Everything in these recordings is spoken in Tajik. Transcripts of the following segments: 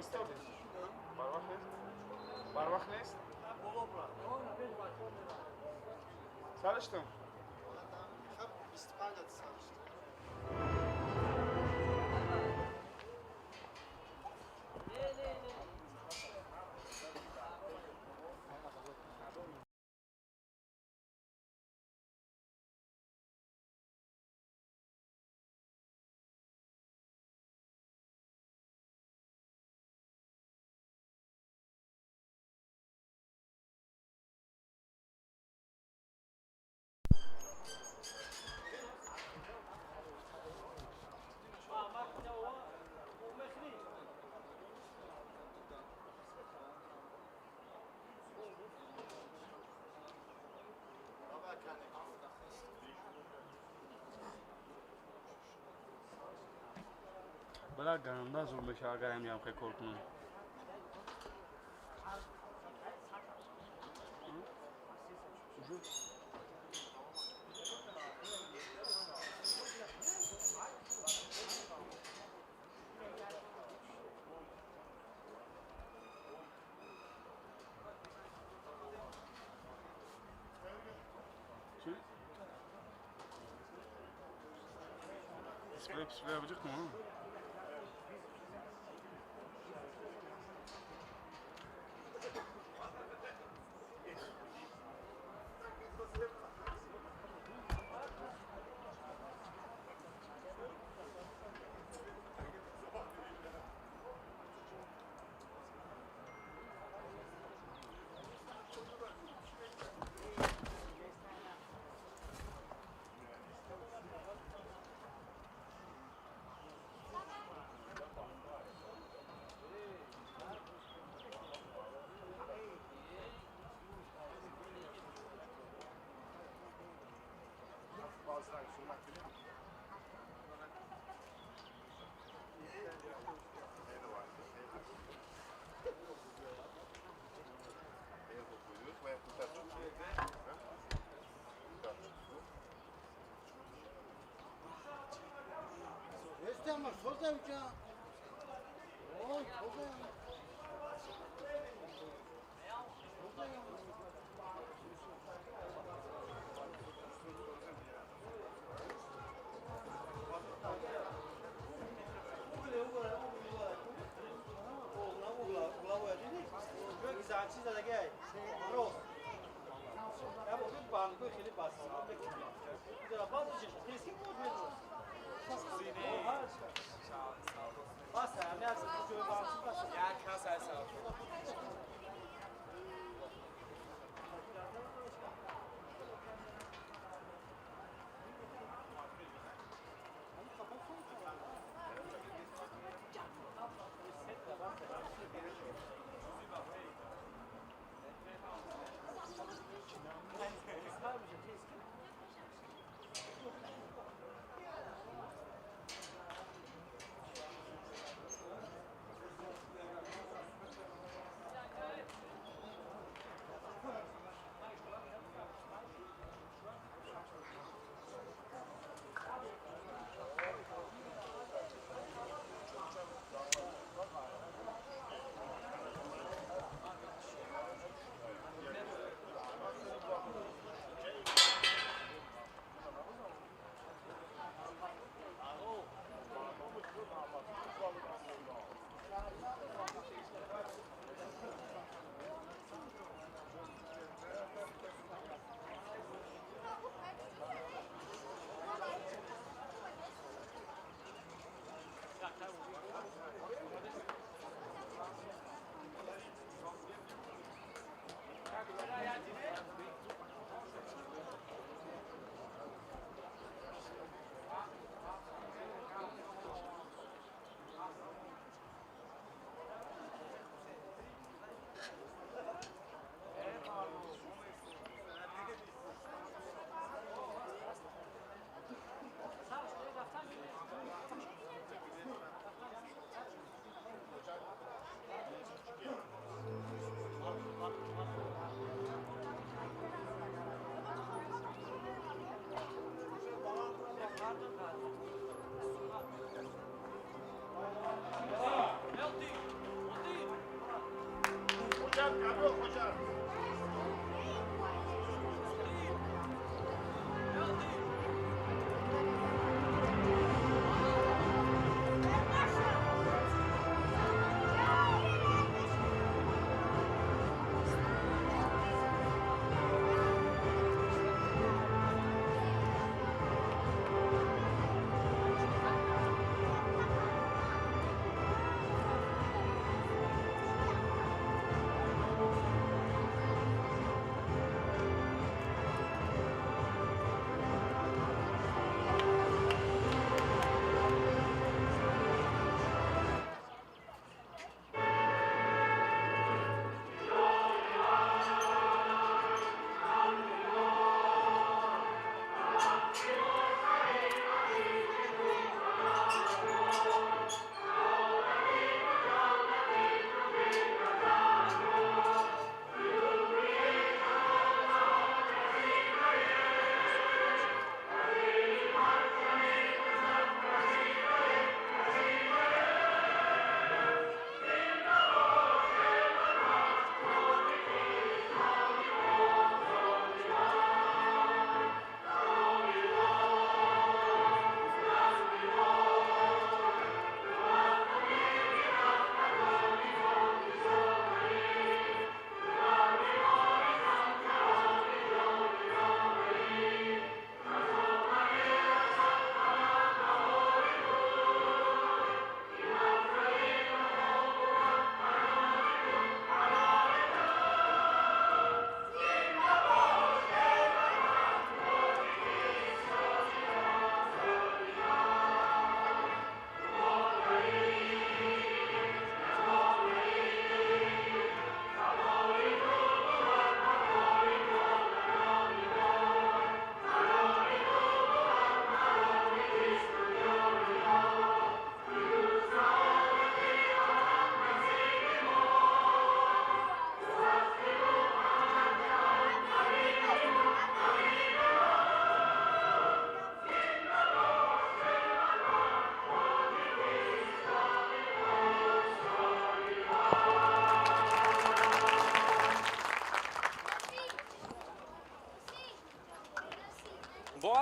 Устод, барвақт нест? Барвақт нест? Сарыштым. 25 сарыштым. Бала ганда зур меша, агар ҳам ямхе кор кунам. Дисплей писплей yapacak mı?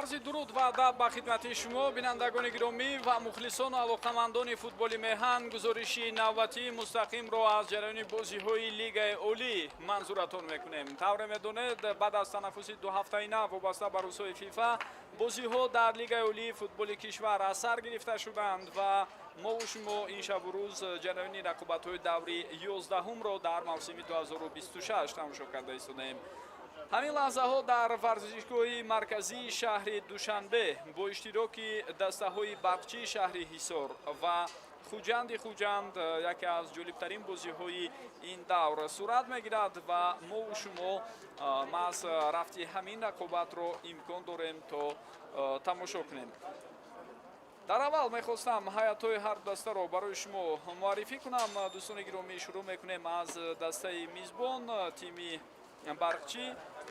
Арзи дуруд ва адаб ба хидмати шумо, бинандагони гиромӣ ва мухлисону алоқамандони футболи меҳан. Гузориши навбатии мустақимро аз ҷараёни бозиҳои Лигаи Олӣ манзуратон мекунем. Тавре медонед, баъд аз танаффуси дуҳафтаина вобаста ба рӯзҳои ФИФА бозиҳо дар Лигаи Олии футболи кишвар аз сар гирифта шуданд ва мову шумо ин шабу рӯз ҷараёни рақобатҳои даври 11-умро дар мавсими 2026 тамошо карда истодаем. Ҳамин лаҳзаҳо дар варзишгоҳи марказии шаҳри Душанбе бо иштироки дастаҳои Барқчии шаҳри Ҳисор ва Хуҷанди Хуҷанд яке аз ҷолибтарин бозиҳои ин давр сурат мегирад ва мову шумо маҳз рафти ҳамин рақобатро имкон дорем то тамошо кунем. Дар аввал мехостам ҳайатҳои ҳар дастаро барои шумо муаррифӣ кунам. Дӯстони гиромӣ, шурӯъ мекунем аз дастаи мизбон, тими Барқчӣ,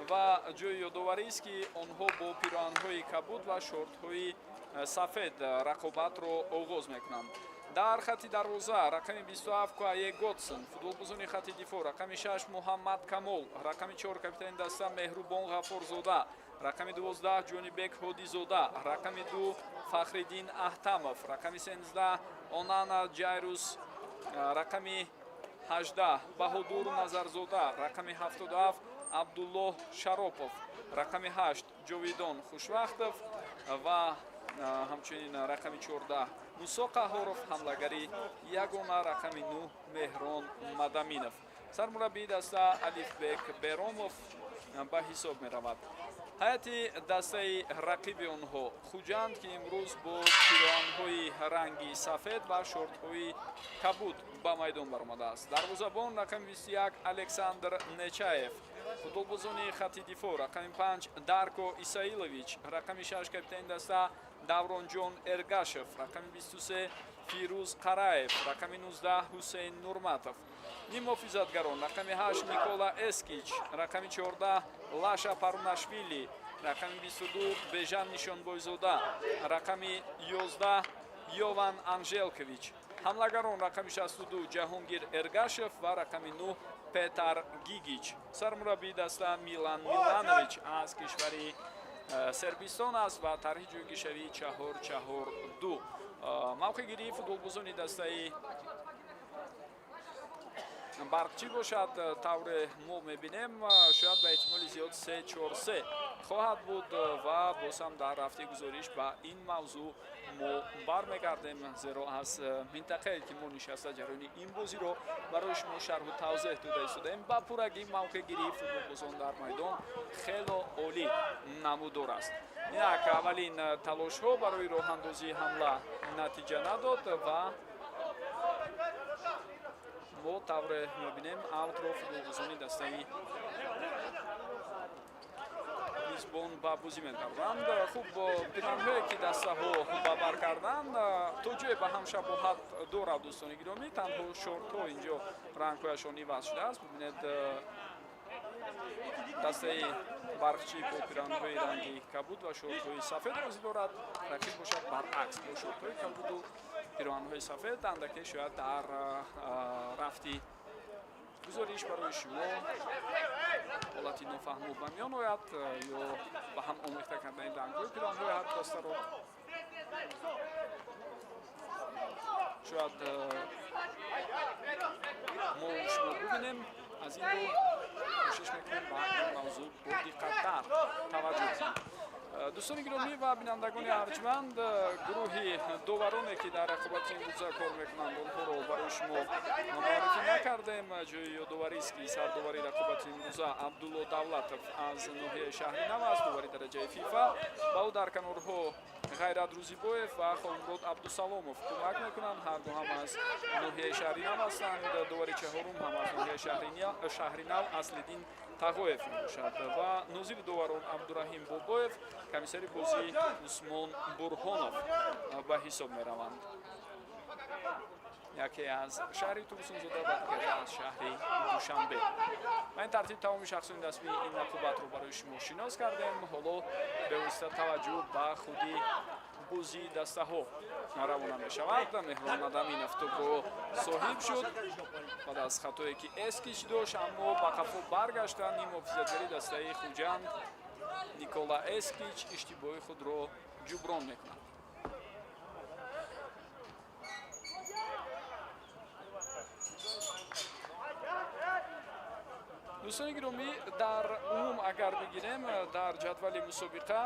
ва ҷои ёдоварист, ки онҳо бо пироҳанҳои кабуд ва шортҳои сафед рақобатро оғоз мекунанд. Дар хати дарвоза рақами 27 Куае Готсон, футболбозони хати дифоъ: рақами 6 Муҳаммад Камол, рақами 4 капитани даста Меҳрубон Ғаффорзода, рақами 12 Ҷонибек Ҳодизода, рақами 2 Фахриддин Аҳтамов, рақами 13 Онана Ҷайрус, рақами 18 Баҳодур Назарзода, рақами 77 Абдуллоҳ Шаропов, рақами 8 Ҷовидон Хушвақтов ва ҳамчунин рақами 14 Мусо Қаҳоров, ҳамлагари ягона рақами 9 Меҳрон Мадаминов. Сармураббии даста Алифбек Беромов ба ҳисоб меравад. Ҳайати дастаи рақиби онҳо, Хуҷанд, ки имрӯз бо пироҳанҳои ранги сафед ва шортҳои кабуд ба майдон баромадааст. Дарвозабон рақами 21 Александр Нечаев, футболбозони хати дифоъ: рақами 5 Дарко Исаилович, рақами 6 капитани даста Давронҷон Эргашев, рақами 23 Фирӯз Қараев, рақами 19 Ҳусейн Нурматов. Ниммуҳофизатгарон: рақами 8 Никола Эскич, рақами 14 Лаша Парунашвили, рақами 22 Бежан Нишонбойзода, рақами 11 Йован Анжелкович. Ҳамлагарон: рақами 62 Ҷаҳонгир Эргашев ва рақами 9 Петар Гигич. Сармураббии даста Милан Миланович аз кишвари Сербистон аст ва тарҳи ҷойгиршавии 4-4-2. Мавқеъгирии футболбозони дастаи Барқчӣ бошад, тавре мо мебинем, шояд ба эҳтимоли зиёд 3-4-3 хоҳад буд ва боз ҳам дар рафти гузориш ба ин мавзӯъ мо бармегардем, зеро аз минтақае, ки мо нишаста ҷараёни ин бозиро барои шумо шарҳу тавзеҳ дода истодаем, ба пуррагӣ мавқеъгирии футболбозон дар майдон хело олӣ намудор аст. Инак, аввалин талошҳо барои роҳандозии ҳамла натиҷа надод ва мо тавре мебинем, аутро футболбозони дастаи мизбон ба бозӣ медаранд. Хуб, пироҳанҳое, ки дастаҳо ба бар карданд, то ҷое ба ҳам шабоҳат дорад, дӯстони гиромӣ, танҳо шортҳо инҷо рангҳояшон иваз шудааст. Бибинед, дастаи Барқчӣ бо пироҳанҳои ранги кабуд ва шортҳои сафед бозӣ дорад, рақиб бошад, баръакс, бо шортҳои кабуду пироҳанҳои сафед. Андаке шояд дар рафти гузориш барои шумо ҳолати нофаҳмо ба миён ояд ё ба ҳам омехта кардани рангҳои пироҳанҳои ҳар дастаро шояд мо шумо бубинем. Аз ин рӯ кӯшиш мекунем ба ин мавзӯъ бодиққаттар таваҷҷӯҳ кунем. Дӯстони гиромӣ ва бинандагони арҷманд, гурӯҳи довароне, ки дар рақобати имрӯза кор мекунанд, онҳоро барои шумо муаррифӣ накардем. Ҷои ёдоварист, ки сардовари рақобати имрӯза Абдулло Давлатов аз ноҳияи Шаҳри Нав аст, довари дараҷаи ФИФА. Ба ӯ дар канорҳо Ғайрат Рӯзибоев ва Холмурод Абдусаломов кӯмак мекунанд, ҳарду ҳам аз ноҳияи Шаҳри Нав ҳастанд. Довари чаҳорум ҳам аз ноҳияи Шаҳри Нав Аслиддин Тағоев мебошад ва нозири доварон Абдураҳим Бобоев, комиссари бозӣ Усмон Бурҳонов ба ҳисоб мераванд, яке аз шаҳри Турсунзода ва дигаре аз шаҳри Душанбе. Ба ин тартиб тамоми шахсони дастбии ин рақобатро барои шумо шинос кардем. Ҳоло бевосита таваҷҷӯҳ ба худи бозии дастаҳо равона мешавад. Меҳрон Мадаминов тӯбро соҳиб шуд баъд аз хатое, ки Эскич дошт, аммо ба қафо баргашта ниммуҳофизатгари дастаи Хуҷанд. Никола Эскич иштибоҳи худро ҷуброн мекунад. Дӯстони гиромӣ, дар умум агар бигирем, дар ҷадвали мусобиқа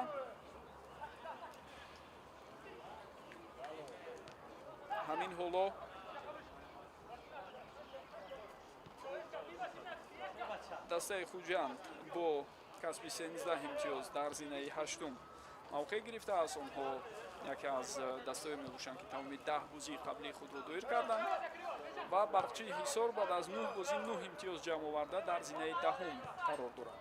ҳамин ҳоло дастаи Хуҷанд бо касби 13 имтиёз дар зинаи ҳаштум мавқеъ гирифтааст. Онҳо яке аз дастаҳое мебошанд, ки тамоми 10 бозии қаблии худро доир карданд ва Барқчии Ҳисор баъд аз 9 бозӣ 9 имтиёз ҷамъ оварда дар зинаи даҳум қарор дорад.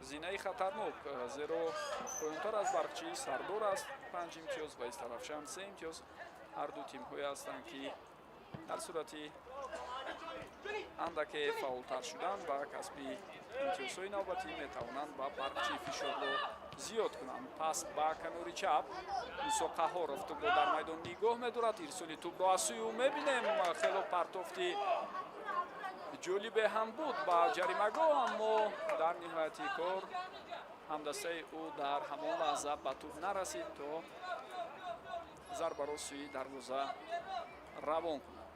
Зинаи хатарнок, зеро поёнтар аз Барқчӣ Сардор аст 5 имтиёз ва Истарафшан 3 имтиёз. Ҳар ду тимҳое ҳастанд, ки дар сурати андаке фаъолтар шудан ва касби имтиёзҳои навбатӣ метавонанд ба Барқчӣ фишорро зиёд кунанд. Пас ба канори чап Мусо Қаҳоров тӯбро дар майдон нигоҳ медорад. Ирсоли тӯбро аз сӯи ӯ мебинем. Хело партофти ҷолибе ҳам буд ба ҷаримагоҳ, аммо дар ниҳояти кор ҳамдастаи ӯ дар ҳамон лаҳза ба тӯб нарасид, то зарбаро сӯи дарвоза равон кунад.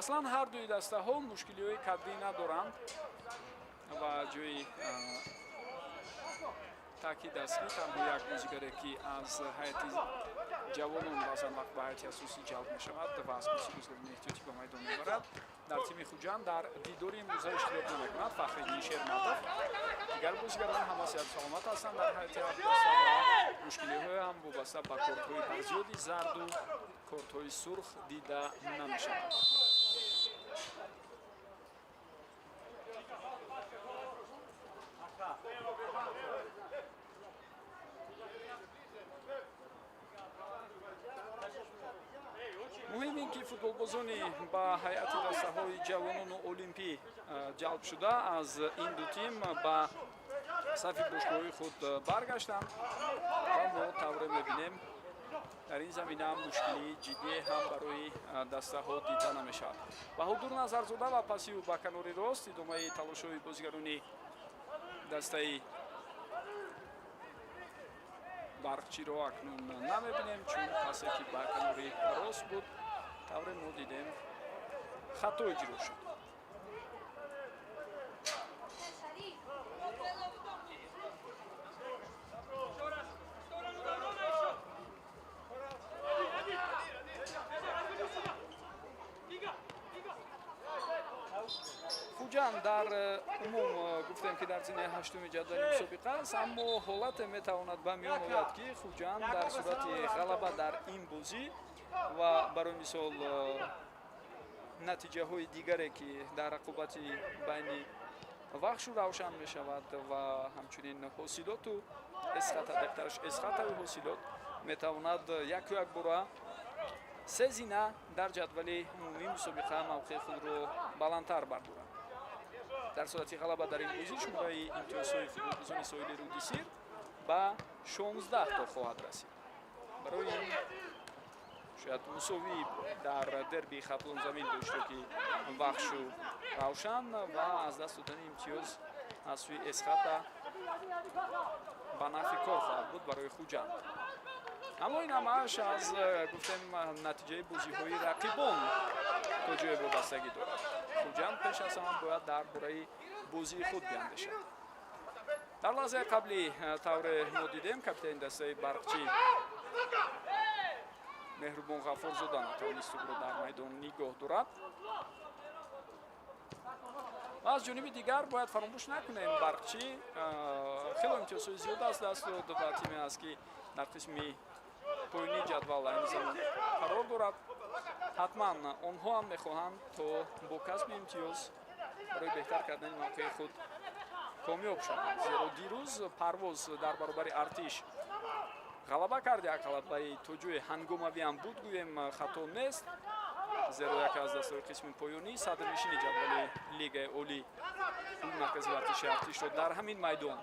Аслан ҳар дуи дастаҳо мушкилиҳои кадрӣ надоранд ва ҷои таъкид аст, ки танҳо як бозигаре, ки аз ҳайати ҷавонон баъзан вақт ба ҳайати асосӣ ҷалб мешавад ва аз курси бозигарони эҳтиётӣ ба майдон мебарад, дар тими Хуҷанд дар дидори имрӯза иштирок намекунад. Фахриддин Шерматов. Дигар бозигарон ҳама сиҳату саломат ҳастанд дар ҳайати ҳар даста ва мушкилиҳое ҳам вобаста ба кортҳои барзиёди зарду кортҳои сурх дида намешавад. Муҳим ин ки футболбозони ба ҳайати дастаҳои ҷавонону олимпӣ ҷалб шуда аз ин ду тим ба сафи бошгоҳҳои худ баргаштанд ва мо тавре мебинем, дар ин замина мушкилии ҷиддие ҳам барои дастаҳо дида намешавад. Баҳодур Назарзода ва паси ӯ ба канори рост идомаи талошҳои бозигарони дастаи Барқчиро акнун намебинем, чун пасе ки ба канори рост буд, тавре мо дидем, хато иҷро шуд. Хуҷанд дар умум гуфтем, ки дар зинаи ҳаштуми ҷадвали мусобиқа аст, аммо ҳолате метавонад ба миён ояд, ки Хуҷанд дар сурати ғалаба дар ин бозӣ ва барои мисол натиҷаҳои дигаре, ки дар рақобати байни Вахшу Равшан мешавад ва ҳамчунин Ҳосилоту Эсхата, дақтараш Эсхатаву Ҳосилот, метавонад яку як бора се зина дар ҷадвали умумии мусобиқа мавқеи худро баландтар бардорад. Дар сурати ғалаба дар ин бозӣ шумораи имтиёзҳои футболбозони соҳили руди Сир ба 16 то хоҳад расид. Барои ин шояд мусовӣ дар дерби Хатлонзамин бо иштироки Вахшу Равшан ва аз даст додани имтиёз аз сӯи Эсхата ба нафъи кор хоҳад буд барои Хуҷанд. Аммо ин ҳамааш аз гуфтем натиҷаи бозиҳои рақибон то ҷое вобастагӣ дорад. Хуҷанд пеш аз ҳама бояд дар бораи бозии худ биандешад. Дар лаҳзаи қаблӣ тавре мо дидем, капитани дастаи Барқчӣ Меҳрубон Ғаффорзода натавонист тӯбро дар майдон нигоҳ дорад. Ва аз ҷониби дигар бояд фаромӯш накунем, Барқчӣ хело имтиёзҳои зиёд аз даст дод ва тиме аст, ки дар қисми поёнии ҷадвал айни замон қарор дорад. Ҳатман онҳо ҳам мехоҳанд, то бо касби имтиёз барои беҳтар кардани мавқеи худ комёб шаванд, зеро дирӯз Парвоз дар баробари Артиш ғалаба кард. Як ғалабаи то ҷои ҳангомавиам буд, гӯем хато нест, зеро яке аз дастаҳои қисми поёнӣ, садрнишини ҷадвали Лигаи Олӣ, клуби маркази варзиши Артишро дар ҳамин майдон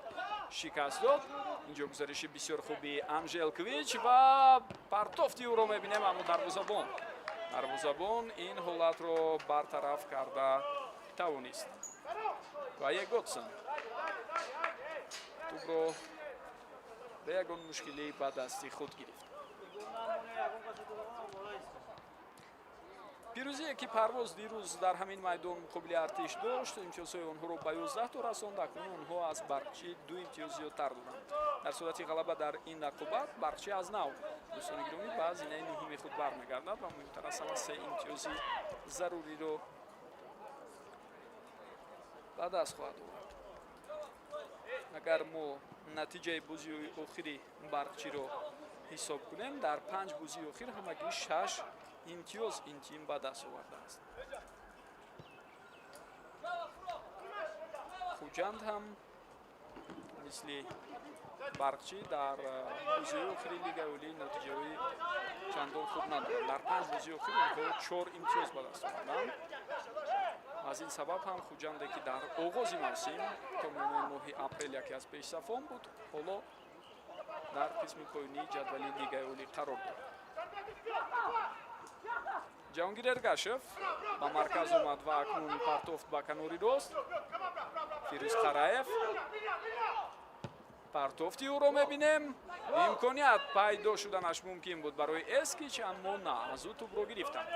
шикаст дод. Инҷо гузариши бисёр хуби Анжелкович ва партофти ӯро мебинем, аммо дарвозабон ин ҳолатро бартараф карда тавонист. Ва Готсон тӯбро ба ягон мушкилӣ ба дасти худ гирифт. Пирӯзие ки Парвоз дирӯз дар ҳамин майдон муқобили Артиш дошт, имтиёзҳои онҳоро ба 11 то расонд. Акнун онҳо аз Барқчӣ 2 имтиёз зиёдтар доранд. Дар сурати ғалаба дар ин рақобат Барқчӣ аз нав, дӯстони гиромӣ, ба зинаи нуҳуми худ бармегардад ва муҳимтар аз ҳама 3 имтиёзи заруриро ба даст хоҳад овард. Агар мо натиҷаи бозиҳои охири Барқчиро ҳисоб кунем, дар 5 бозии охир ҳамагӣ 6 имтиёз ин тим ба даст овардааст. Хуҷанд ҳам мисли Барқчӣ дар бозиҳои охири Лигаи Олӣ натиҷаҳои чандон хуб надоранд. Дар 5 бозии охир онҳо 4 имтиёз ба даст оварданд. Аз ин сабаб ҳам Хуҷанде, ки дар оғози мавсим то миёнаи моҳи апрел яке аз пешсафон буд, ҳоло дар қисми поёнии ҷадвали Лигаи Олӣ қарор дорад. Ҷаҳонгир Эргашев ба марказ омад ва акнун партофт ба канори рост. Фирӯз Қараев, партофти ӯро мебинем. Имконият пайдо шуданаш мумкин буд барои Эскич, аммо на, аз ӯ тӯбро гирифтанд.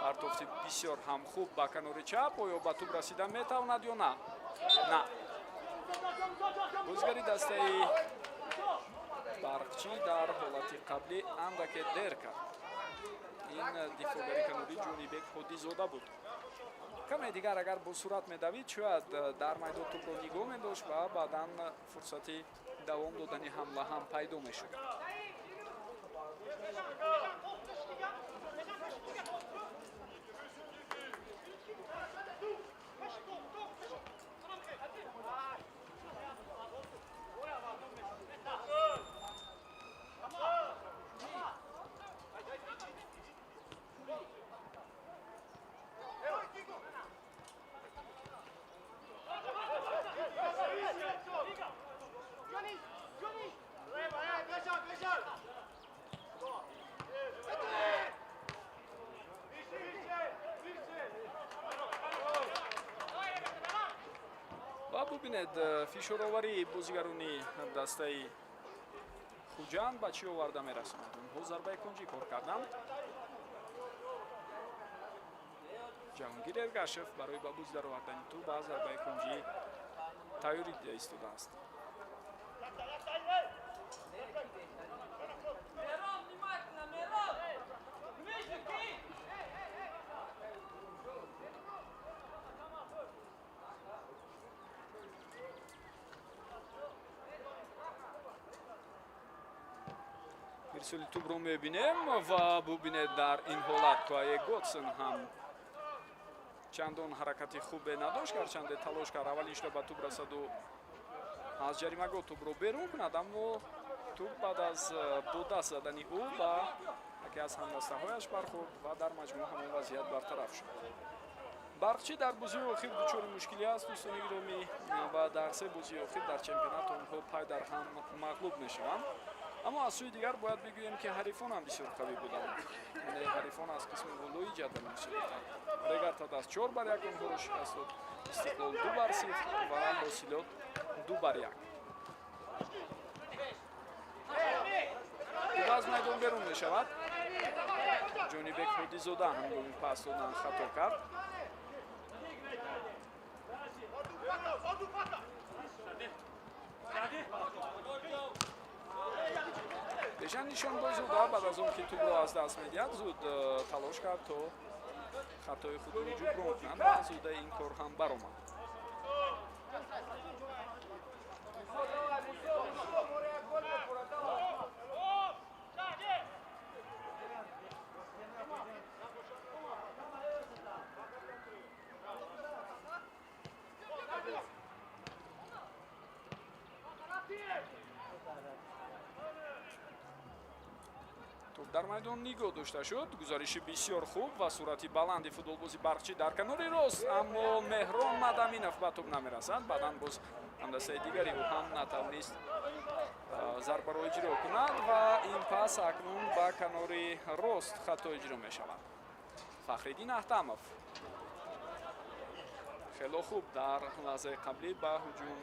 Партофти бисёр ҳам хуб ба канори чап. Оё ба тӯб расида метавонад ё на? На. Бозигари дастаи Барқчӣ дар ҳолати қаблӣ андаке дер кард. Ин дифоъгари канорӣ Ҷонибек Ҳодизода буд. Каме дигар агар бо сурат медавид, шояд дар майдон тӯбро нигоҳ медошт ва баъдан фурсати давом додани ҳамла ҳам пайдо мешуд. Бубинед, фишороварии бозигарони дастаи Хуҷанд ба чӣ оварда мерасонад. Онҳо зарбаи кунҷӣ кор карданд. Ҷаҳонгир Эргашев барои ба боз даровардани тӯб ба зарбаи кунҷӣ тайёрӣ дида истодааст. Ирсоли тӯбро мебинем ва бубинед, дар ин ҳолат Куае Готсон ҳам чандон ҳаракати хубе надошт, гарчанде талош кард аввалин шуда ба тӯб расаду аз ҷаримагоҳ тӯбро берун кунад, аммо тӯб баъд аз бо даст задани ӯ ба яке аз ҳамдастаҳояш бархӯрд ва дар маҷмӯъ ҳамон вазъият бартараф шуд. Барқчӣ дар бозии охир дучори мушкилӣ аст, дӯстони гиромӣ, ва дар 3 бозии охир дар чемпионат онҳо пай дар ҳам мағлуб мешаванд. Аммо аз сӯи дигар бояд бигӯем, ки ҳарифон ҳам бисёр қавӣ буданд. Яъне ҳарифон аз қисми болои ҷадвал мусобиқанд. Регар-ТадАЗ 4-1 онҳоро шикаст дод, Истиқлол 2-0 ва Ҳосилот 2-1. Тӯб аз майдон берун мешавад. Ҷонибек Ҳодизода ҳангоми пас додан хато кард. Бежан Нишонбойзода баъд аз он ки тӯбро аз даст медиҳад, зуд талош кард то хатои худро ҷуброн кунад ва зуда ин кор ҳам баромад. Тӯб дар майдон нигоҳ дошта шуд. Гузариши бисёр хуб ва суръати баланди футболбози Барқчӣ дар канори рост, аммо Меҳрон Мадаминов ба тӯб намерасад. Баъдан боз ҳамдастаи дигари ӯ ҳам натавонист зарбаро иҷро кунад ва ин пас акнун ба канори рост хато иҷро мешавад. Фахриддин Аҳтамов хело хуб дар лаҳзаи қаблӣ ба ҳуҷум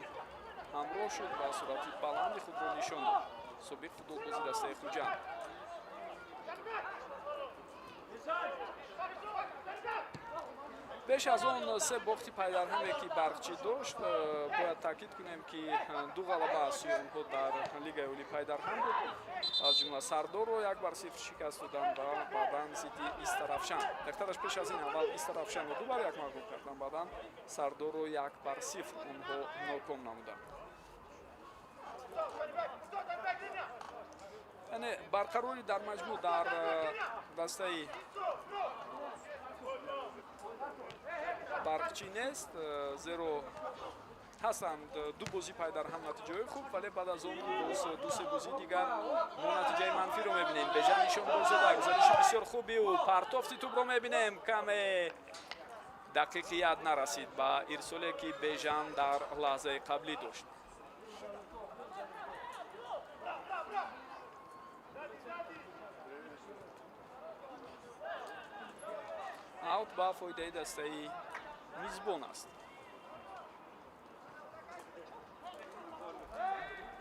ҳамроҳ шуд ва суръати баланди худро нишон дод. Собиқ футболбози дастаи Хуҷанд. Беш аз он се бохти пайдарҳаме, ки Барқчӣ дошт, бояд таъкид кунем, ки ду ғалаба аз сӯи онҳо дар Лигаи Олӣ пайдарҳам буд. Аз ҷумла Сардорро 1-0 шикаст доданд ва баъдан зидди Истаравшан. Дақиқтараш, пеш аз ин аввал Истаравшанро 2-1 мағлуб карданд, баъдан Сардорро 1-0 онҳо ноком намуданд. Яъне барқарорӣ дар маҷмӯъ дар дастаи Барқчӣ нест, зеро ҳастанд ду бозӣ пайдарҳам натиҷаҳои хуб, вале баъд аз он боз ду-се бозии дигар мо натиҷаи манфиро мебинем. Бежан Нишонбозода, гузариши бисёр хуби ӯ, партофти тӯбро мебинем, каме дақиқият нарасид ба ирсоле, ки Бежан дар лаҳзаи қаблӣ дошт. Аут ба фоидаи дастаи мизбон аст.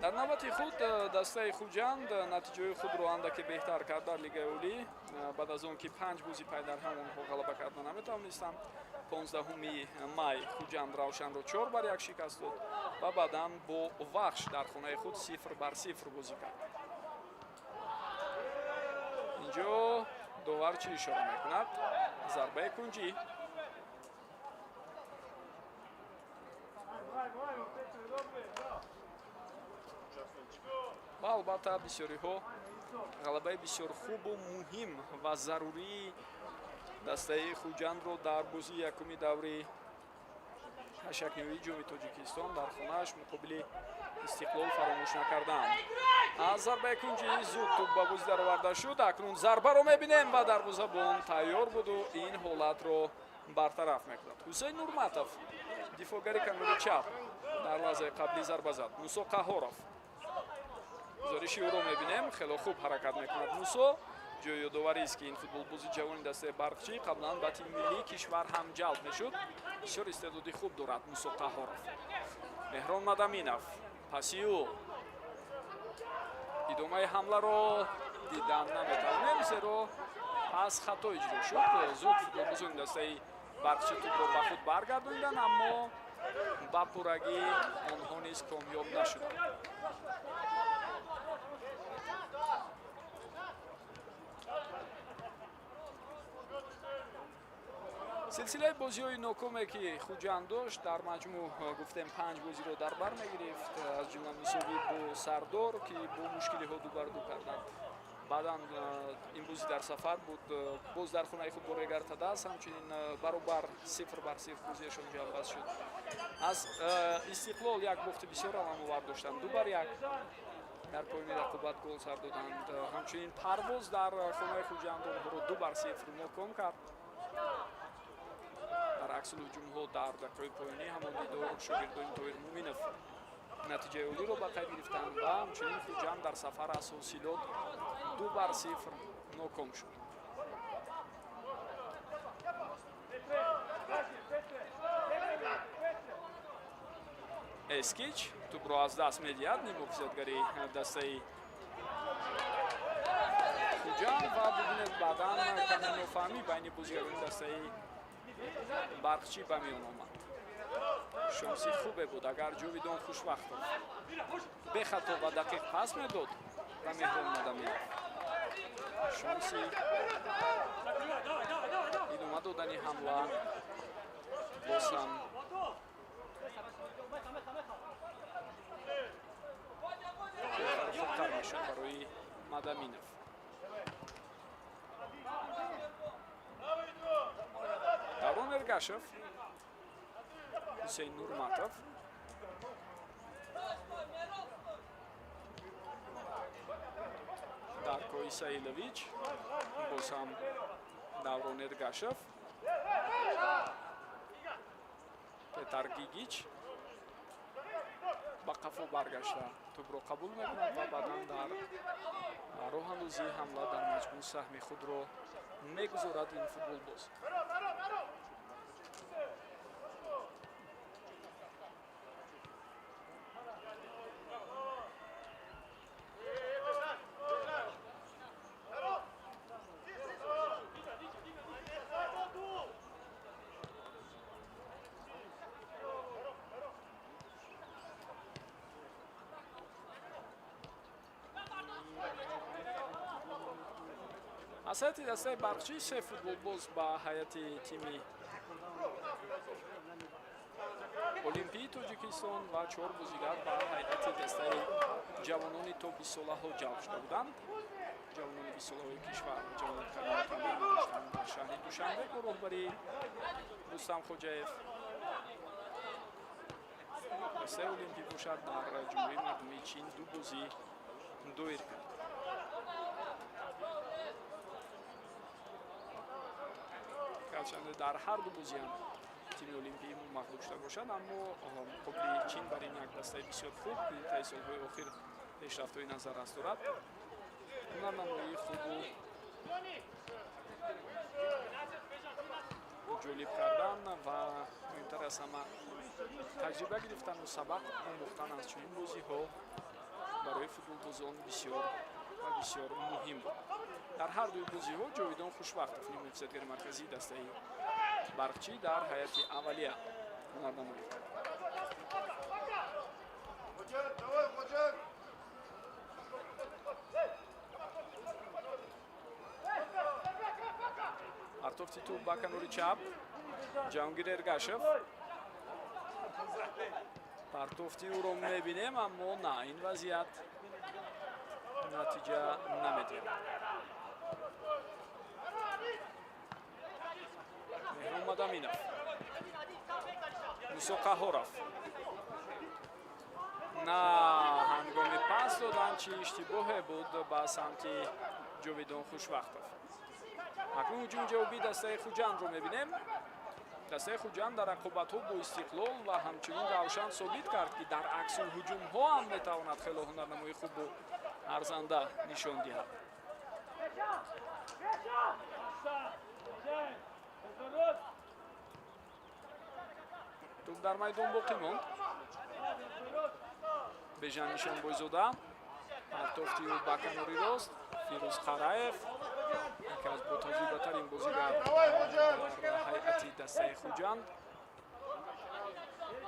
Дар навбати худ дастаи Хуҷанд натиҷаҳои худро андаке беҳтар кард дар Лигаи Олӣ. Баъд аз он ки 5 бозӣ пайдарҳам онҳо ғалаба карда наметавонистанд, 15 май Хуҷанд Равшанро 4-1 шикаст дод ва баъдан бо Вахш дар хонаи худ 0-0 бозӣ кард. Инҷо довар чӣ ишора мекунад? Зарбаи кунҷӣ. Ва албатта, бисёриҳо ғалабаи бисёр хубу муҳим ва зарурии дастаи Хуҷандро дар бозии якуми даври ҳашякниҳоии Ҷоми Тоҷикистон дар хонааш муқобили Истиқлол фаромӯш накарданд. Аз зарбаи кунҷӣ зуд тӯб ба бозӣ дароварда шуд. Акнун зарбаро мебинем ва дарвозабон тайёр буду ин ҳолатро бартараф мекунад. Ҳусейн Нурматов, дифоъгари канори чап, дар лаҳзаи қаблӣ зарба зад. Мусо Қаҳоров, гузориши ӯро мебинем, хело хуб ҳаракат мекунад Мусо. Ҷои ёдоварист, ки ин футболбози ҷавони дастаи Барқчӣ қаблан ба тими миллии кишвар ҳам ҷалб мешуд. Бисёр истеъдоди хуб дорад Мусо Қаҳоров. Меҳрон Мадаминов, паси ӯ, идомаи ҳамларо дидан наметавонем, зеро пас хато иҷро шуд. Зуд футболбозони дастаи Барқчӣ тӯбро ба худ баргардониданд, аммо ба пуррагӣ онҳо низ комёб нашуданд. Силсилаи бозиҳои нокоме, ки Хуҷанд дошт, дар маҷмӯъ гуфтем, 5 бозиро дар бар мегирифт, аз ҷумла мусовӣ бо Сардор, ки бо мушкилиҳо 2-2 карданд. Баъдан ин бозӣ дар сафар буд, боз дар хонаи худ бо Регар Тадас ҳамчунин баробар 0-0 бозиашон ҷалбаст шуд. Аз Истиқлол як бохти бисёр аламовар доштанд, 2-1 дар поёни рақобат гол сар доданд. Ҳамчунин Парвоз дар хонаи Хуҷанд онҳоро 2-0 ноком кард. Дар аксул ҳуҷумҳо дар дақиқаҳои поёнӣ ҳамон дидор шогирдони Тоҳир Муъминов натиҷаи олиро ба қайд гирифтанд ва ҳамчунин Хуҷанд дар сафар аз Ҳосилот 2-0 ноком шуд. Эскич тӯбро аз даст медиҳад, ниммуҳофизатгари дастаи Хуҷанд, ва бибинед, баъдан каме нофаҳмӣ байни бозигарони дастаи Барқчӣ ба миён омад. Шонси хубе буд, агар Ҷовидон Хушвақтов бехато ва дақиқ пас медод ба Меҳрон Мадаминов, шонси идома додани ҳамла боз ҳам хубтар мешуд барои Мадаминов. Даврон Эргашев, Ҳусейн Нурматов, Дарко Исаилович, боз ҳам Даврон Эргашев, Петар Гигич ба қафо баргашта тӯбро қабул мекунад ва баъдан дар роҳандозии ҳамла дар маҷмӯъ саҳми худро мегузорад ин футболбоз. Аз ҳайати дастаи Барқчӣ се футболбоз ба ҳайати тими Олимпии Тоҷикистон ва чор бозигар ба ҳайати дастаи ҷавонони то бистсолаҳо ҷалб шуда буданд. Ҷавонони бистсолаҳои кишвар ҷавонат тамрин доштанд дар шаҳри Душанбе бо роҳбарии Рустам Хоҷаев. Дастаи Олимпӣ бошад, дар Ҷумҳурии Мардумии Чин ду бозӣ доир кард. Гарчанде дар ҳар ду бозиам тими Олимпии мағлуб шуда бошад, аммо муқобили Чин бар ин як дастаи бисёр хуб, ки таи солҳои охир пешрафтҳои назаррас дорад, ҳунарнамоии хубу ҷолиб кардан ва муҳимтар аз ҳама таҷриба гирифтану сабақ омӯхтан аз чунин бозиҳо барои футболбозон бисёр ва бисёр муҳим буд. Дар ҳар дуи бозиҳо Ҷовидон Хушвақтов, нимҳифзатгари марказии дастаи Барқчӣ, дар ҳайати аввалия ҳунарнамоӣ кард. Партофти тӯб ба канори чап, Ҷаҳонгир Эргашев. Партофти ӯро мебинем, аммо на, ин вазъият натиҷа намедиҳад. Меҳрон Мадаминов, Мусо Қаҳоров. На, ҳангоми пас додан чӣ иштибоҳе буд ба самти Ҷовидон Хушвақтов. Акнун ҳуҷуми ҷавобии дастаи Хуҷандро мебинем. Дастаи Хуҷанд дар рақобатҳо бо Истиқлол ва ҳамчунин Равшан собит кард, ки дар аксу ҳуҷумҳо ҳам метавонад хело ҳунарнамоии хубу арзанда нишон диҳад. Тӯб дар майдон боқӣ монд. Бежан Нишонбойзода, партофти ӯ ба канори рост, Фирӯз Қараев, яке аз ботаҷрибатарин бозигар дар ҳайати дастаи Хуҷанд,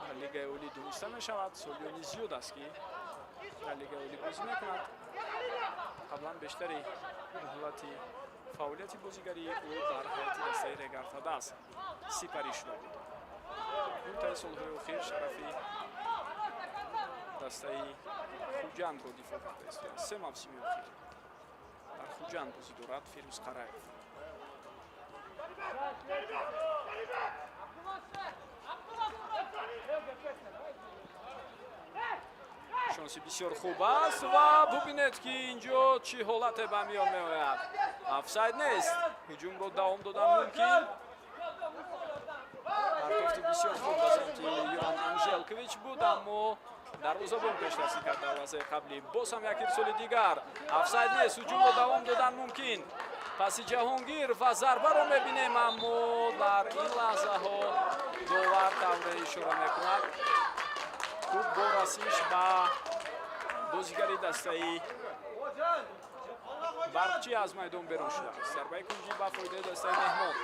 дар Лигаи Олӣ дониста мешавад. Солиёни зиёд аст, ки дар Лигаи Олӣ бозӣ мекунад. Қаблан бештари муҳлати фаъолияти бозигарии ӯ дар ҳайати дастаи Регар-ТадАЗ сипарӣ шуда буд. Акнун таи солҳои охир шарафи дастаи Хуҷандро дифоъ карда истодааст. Се мавсими охир дар Хуҷанд бозӣ дорад Фирӯз Қараев. Шонси бисёр хуб аст ва бубинед, ки инҷо чӣ ҳолате ба миён меояд. Офсайд нест, ҳуҷумро давом додан мумкин. Партофти бисёр хуб ба самти Йоан Анжелкович буд, аммо дарвозабон пешрасӣ кард дар лаҳзаи қаблӣ. Боз ҳам як ирсоли дигар, офсайд нест, ҳуҷумро давом додан мумкин. Паси Ҷаҳонгир ва зарбаро мебинем, аммо дар ин лаҳзаҳо довар тавре ишора мекунад, тӯб бо расиш ба бозигари дастаи Барқчӣ аз майдон берун шудааст. Зарбаи кунҷӣ ба фоидаи дастаи меҳмон.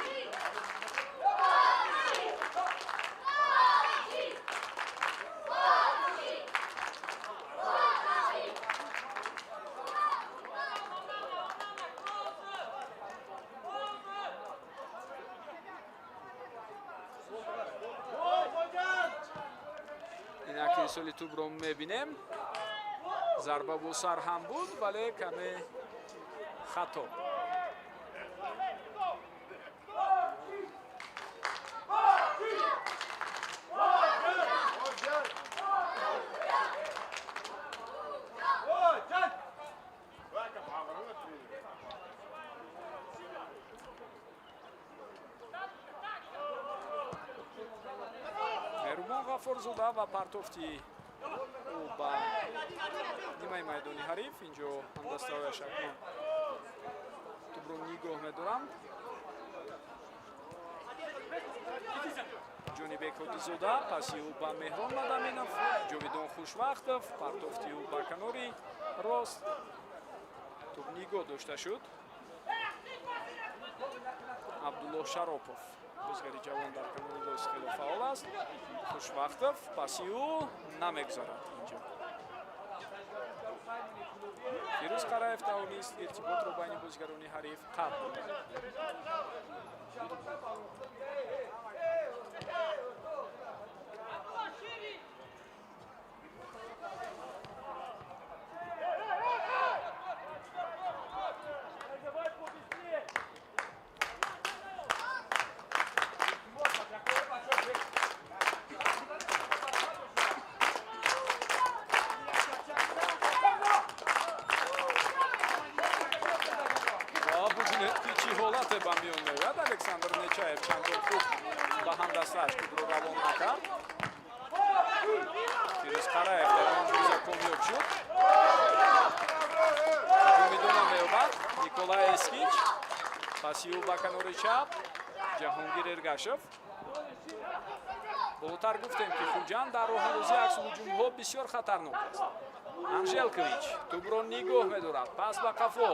Инак ирсоли тӯбро мебинем. Зарба бо сар ҳам буд, вале каме хато. Ғаффорзода ва партофти ӯ ба нимаи майдони ҳариф. Инҷо ҳамдастаҳояш акнун тӯбро нигоҳ медоранд. Ҷонибек Ҳодизода, паси ӯ ба Меҳрон Мадаминов, Ҷовидон Хушвақтов, партофти ӯ ба канори рост. Тӯб нигоҳ дошта шуд. Абдуллоҳ Шаропов, бозигари ҷавон дар канори рост хеле фаъол аст. Хушвақтов, паси ӯ намегузарад инҷо. Фирӯз Қараев тавонист иртиботро байни бозигарони ҳариф қатъ кунад. Чӣ ҳолате ба миён меояд? Александр Нечаев чандон хуб ба ҳамдастааш тӯбро равон накард. Фирӯз Қараев дар он мубориза комёб шуд. Ҳуҷумидона меёбад Николай Эскич, паси ӯ ба канори чап Ҷаҳонгир Эргашев. Болотар гуфтем, ки Хуҷанд дар роҳандозии аксҳуҷумҳо бисёр хатарнок аст. Анжелкович тӯбро нигоҳ медорад, пас ба қафо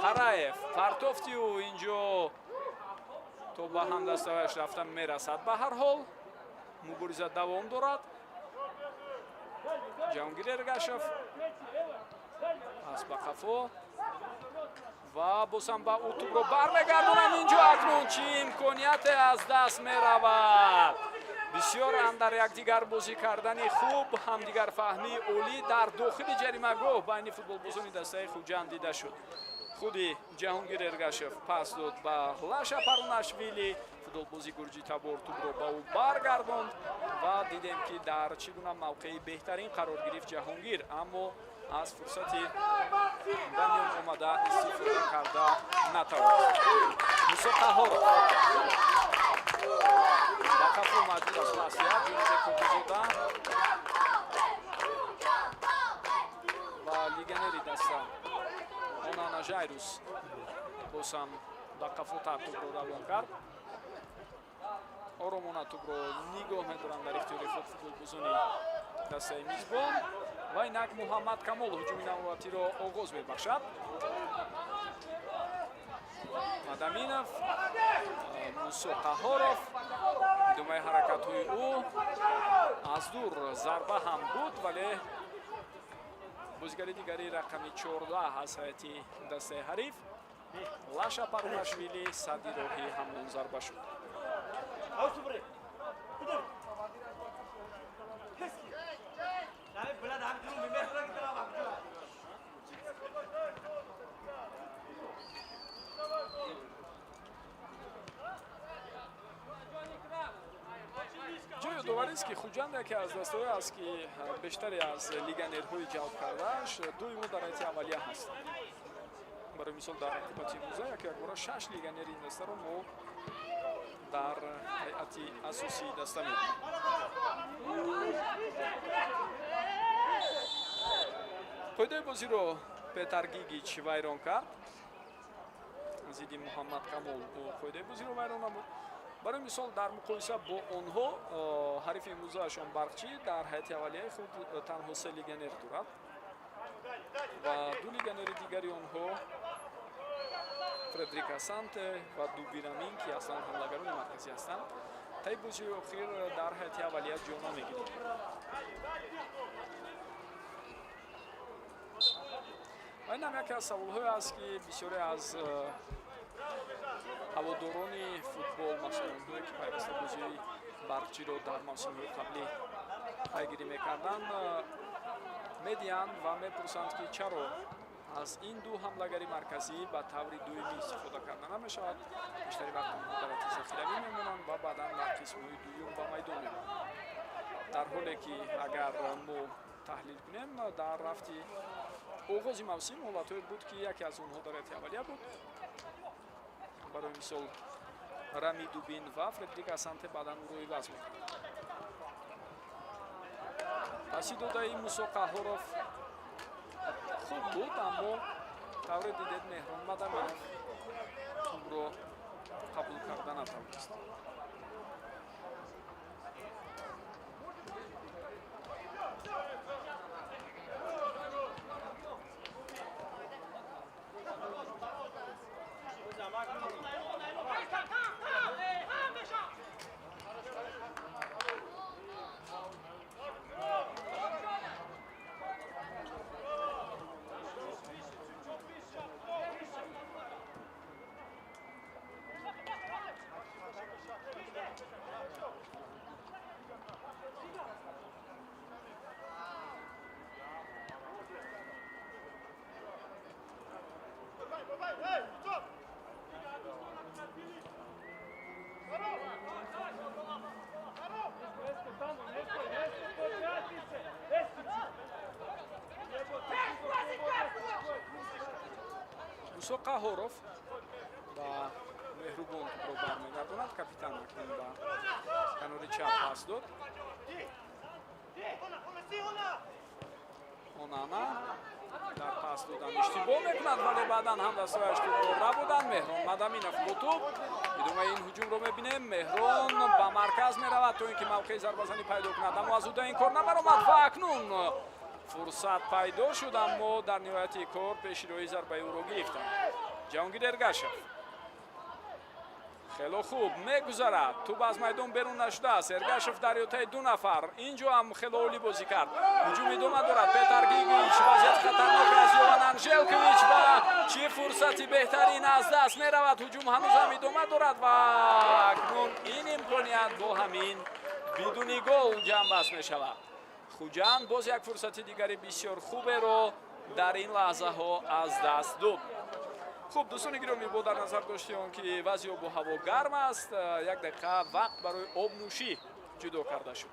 Қараев, партофти ӯ инҷо то ба ҳамдастааш рафта мерасад. Ба ҳар ҳол мубориза давом дорад. Ҷаҳонгир Эргашев пас ба қафо ва бозам ба ӯ тӯбро бармегардонанд. Инҷо акнун чӣ имконияте аз даст меравад! Бисёр андар якдигар бозӣ кардани хуб, ҳамдигарфаҳмии олӣ дар дохили ҷаримагоҳ байни футболбозони дастаи Хуҷанд дида шуд. Худи Ҷаҳонгир Эргашев пас дод ба Лаша Парунашвили, футболбози гурҷитабор тӯбро ба ӯ баргардонд ва дидем, ки дар чӣ гуна мавқеи беҳтарин қарор гирифт Ҷаҳонгир, аммо аз фурсати ба миён омада истифода карда натавонист. Мусо Қаҳоров ба қафо маҷбур аст пас диҳад. Ҷонибек Ҳодизода ва легионери даста Онана Жайрус боз ҳам ба қафотар тӯбро равон кард. Оромона тӯбро нигоҳ медоранд дар ихтиёри худ футболбозони дастаи мизбон ва инак Муҳаммад Камол ҳуҷуми навбатиро оғоз мебахшад. Мадаминов, Мусо Қаҳоров, идомаи ҳаракатҳои ӯ, аз дур зарба ҳам буд, вале бозигари дигари рақами 14 аз ҳайати дастаи ҳариф Лаша Парунашвили садди роҳи ҳамон зарба шуд. Ҷои ёдоварист, ки Хуҷанд яке аз дастаҳое аст, ки бештаре аз легионерҳои ҷалб кардааш дуюму дар ҳайати аввалия ҳастанд. Барои мисол, дар рақобати имрӯза яке якбора шаш легионери ин дастаро мо дар ҳайати асосии даста мебинем. Қоидаи бозиро Петар Гигич вайрон кард. Зидди Муҳаммад Камол ӯ қоидаи бозиро вайрон намуд. Барои мисол, дар муқоиса бо онҳо ҳарифи имрӯзаашон Барқчӣ дар ҳайати аввалияи худ танҳо се легионер дорад ва ду легионери дигари онҳо Фредерик Асанте ва Дубирамин, ки аслан ҳамлагарони марказӣ ҳастанд, таи бозиҳои охир дар ҳайати аввалия ҷо намегиранд. Ва ин ҳам яке аз саволҳое аст, ки бисёре аз ҳаводорони футбол, махсусан онҳое ки пайваста бозиҳои Барқчиро дар мавсимҳои қаблӣ пайгирӣ мекарданд, медиҳанд ва мепурсанд, ки чаро аз ин ду ҳамлагари марказӣ ба таври дуюмӣ истифода карда намешавад. Бештари вақт онҳо дар ҳайати захиравӣ мемонанд ва баъдан дар қисмҳои дуюм ба майдон меоянд. Дар ҳоле ки агар мо таҳлил кунем, дар рафти оғози мавсим ҳолатҳое буд, ки яке аз онҳо дар ҳайати аввалия буд. Барои мисол, Рами Дубин ва Фредерик Асанте баъдан ӯро иваз мекунад. Паси додаи Мусо Қаҳҳоров хуб буд, аммо тавре дидед, Меҳрон Мадаминов тӯбро қабул карда натавонист. Мусо Қаҳҳоров ба Меҳрубон тӯбро бармегардонад. Капитан акнун ба канори чап пас дод. Онана дар пас додан иштибоҳ мекунад, вале баъдан ҳамдастҳояш тӯбро рабуданд. Меҳрон Мадаминов бо тӯб. Идомаи ин ҳуҷумро мебинем. Меҳрон ба марказ меравад, то ин ки мавқеи зарбазанӣ пайдо кунад, аммо аз ӯда ин кор набаромад ва акнун фурсат пайдо шуд, аммо дар ниҳояти кор пешироҳи зарбаи ӯро гирифтанд. Ҷаҳонгир Эргашев хело хуб мегузарад, тӯб аз майдон берун нашудааст. Эргашев дар иҳотаи ду нафар, ин ҷо ҳам хело олӣ бозӣ кард. Ҳуҷум идома дорад. Петар Гигич, вазъияти хатарнок аз Йован Анжелкович ва чӣ фурсати беҳтарин аз даст меравад. Ҳуҷум ҳанӯзам идома дорад ва акнун ин имконият бо ҳамин бидуни гол ҷамъбаст мешавад. Хуҷанд боз як фурсати дигари бисёр хуберо дар ин лаҳзаҳо аз даст дод. Хуб, дӯстони гиромӣ, бо дар назар дошти он ки вазъи обу ҳаво гарм аст, як дақиқа вақт барои обнӯшӣ ҷудо карда шуд.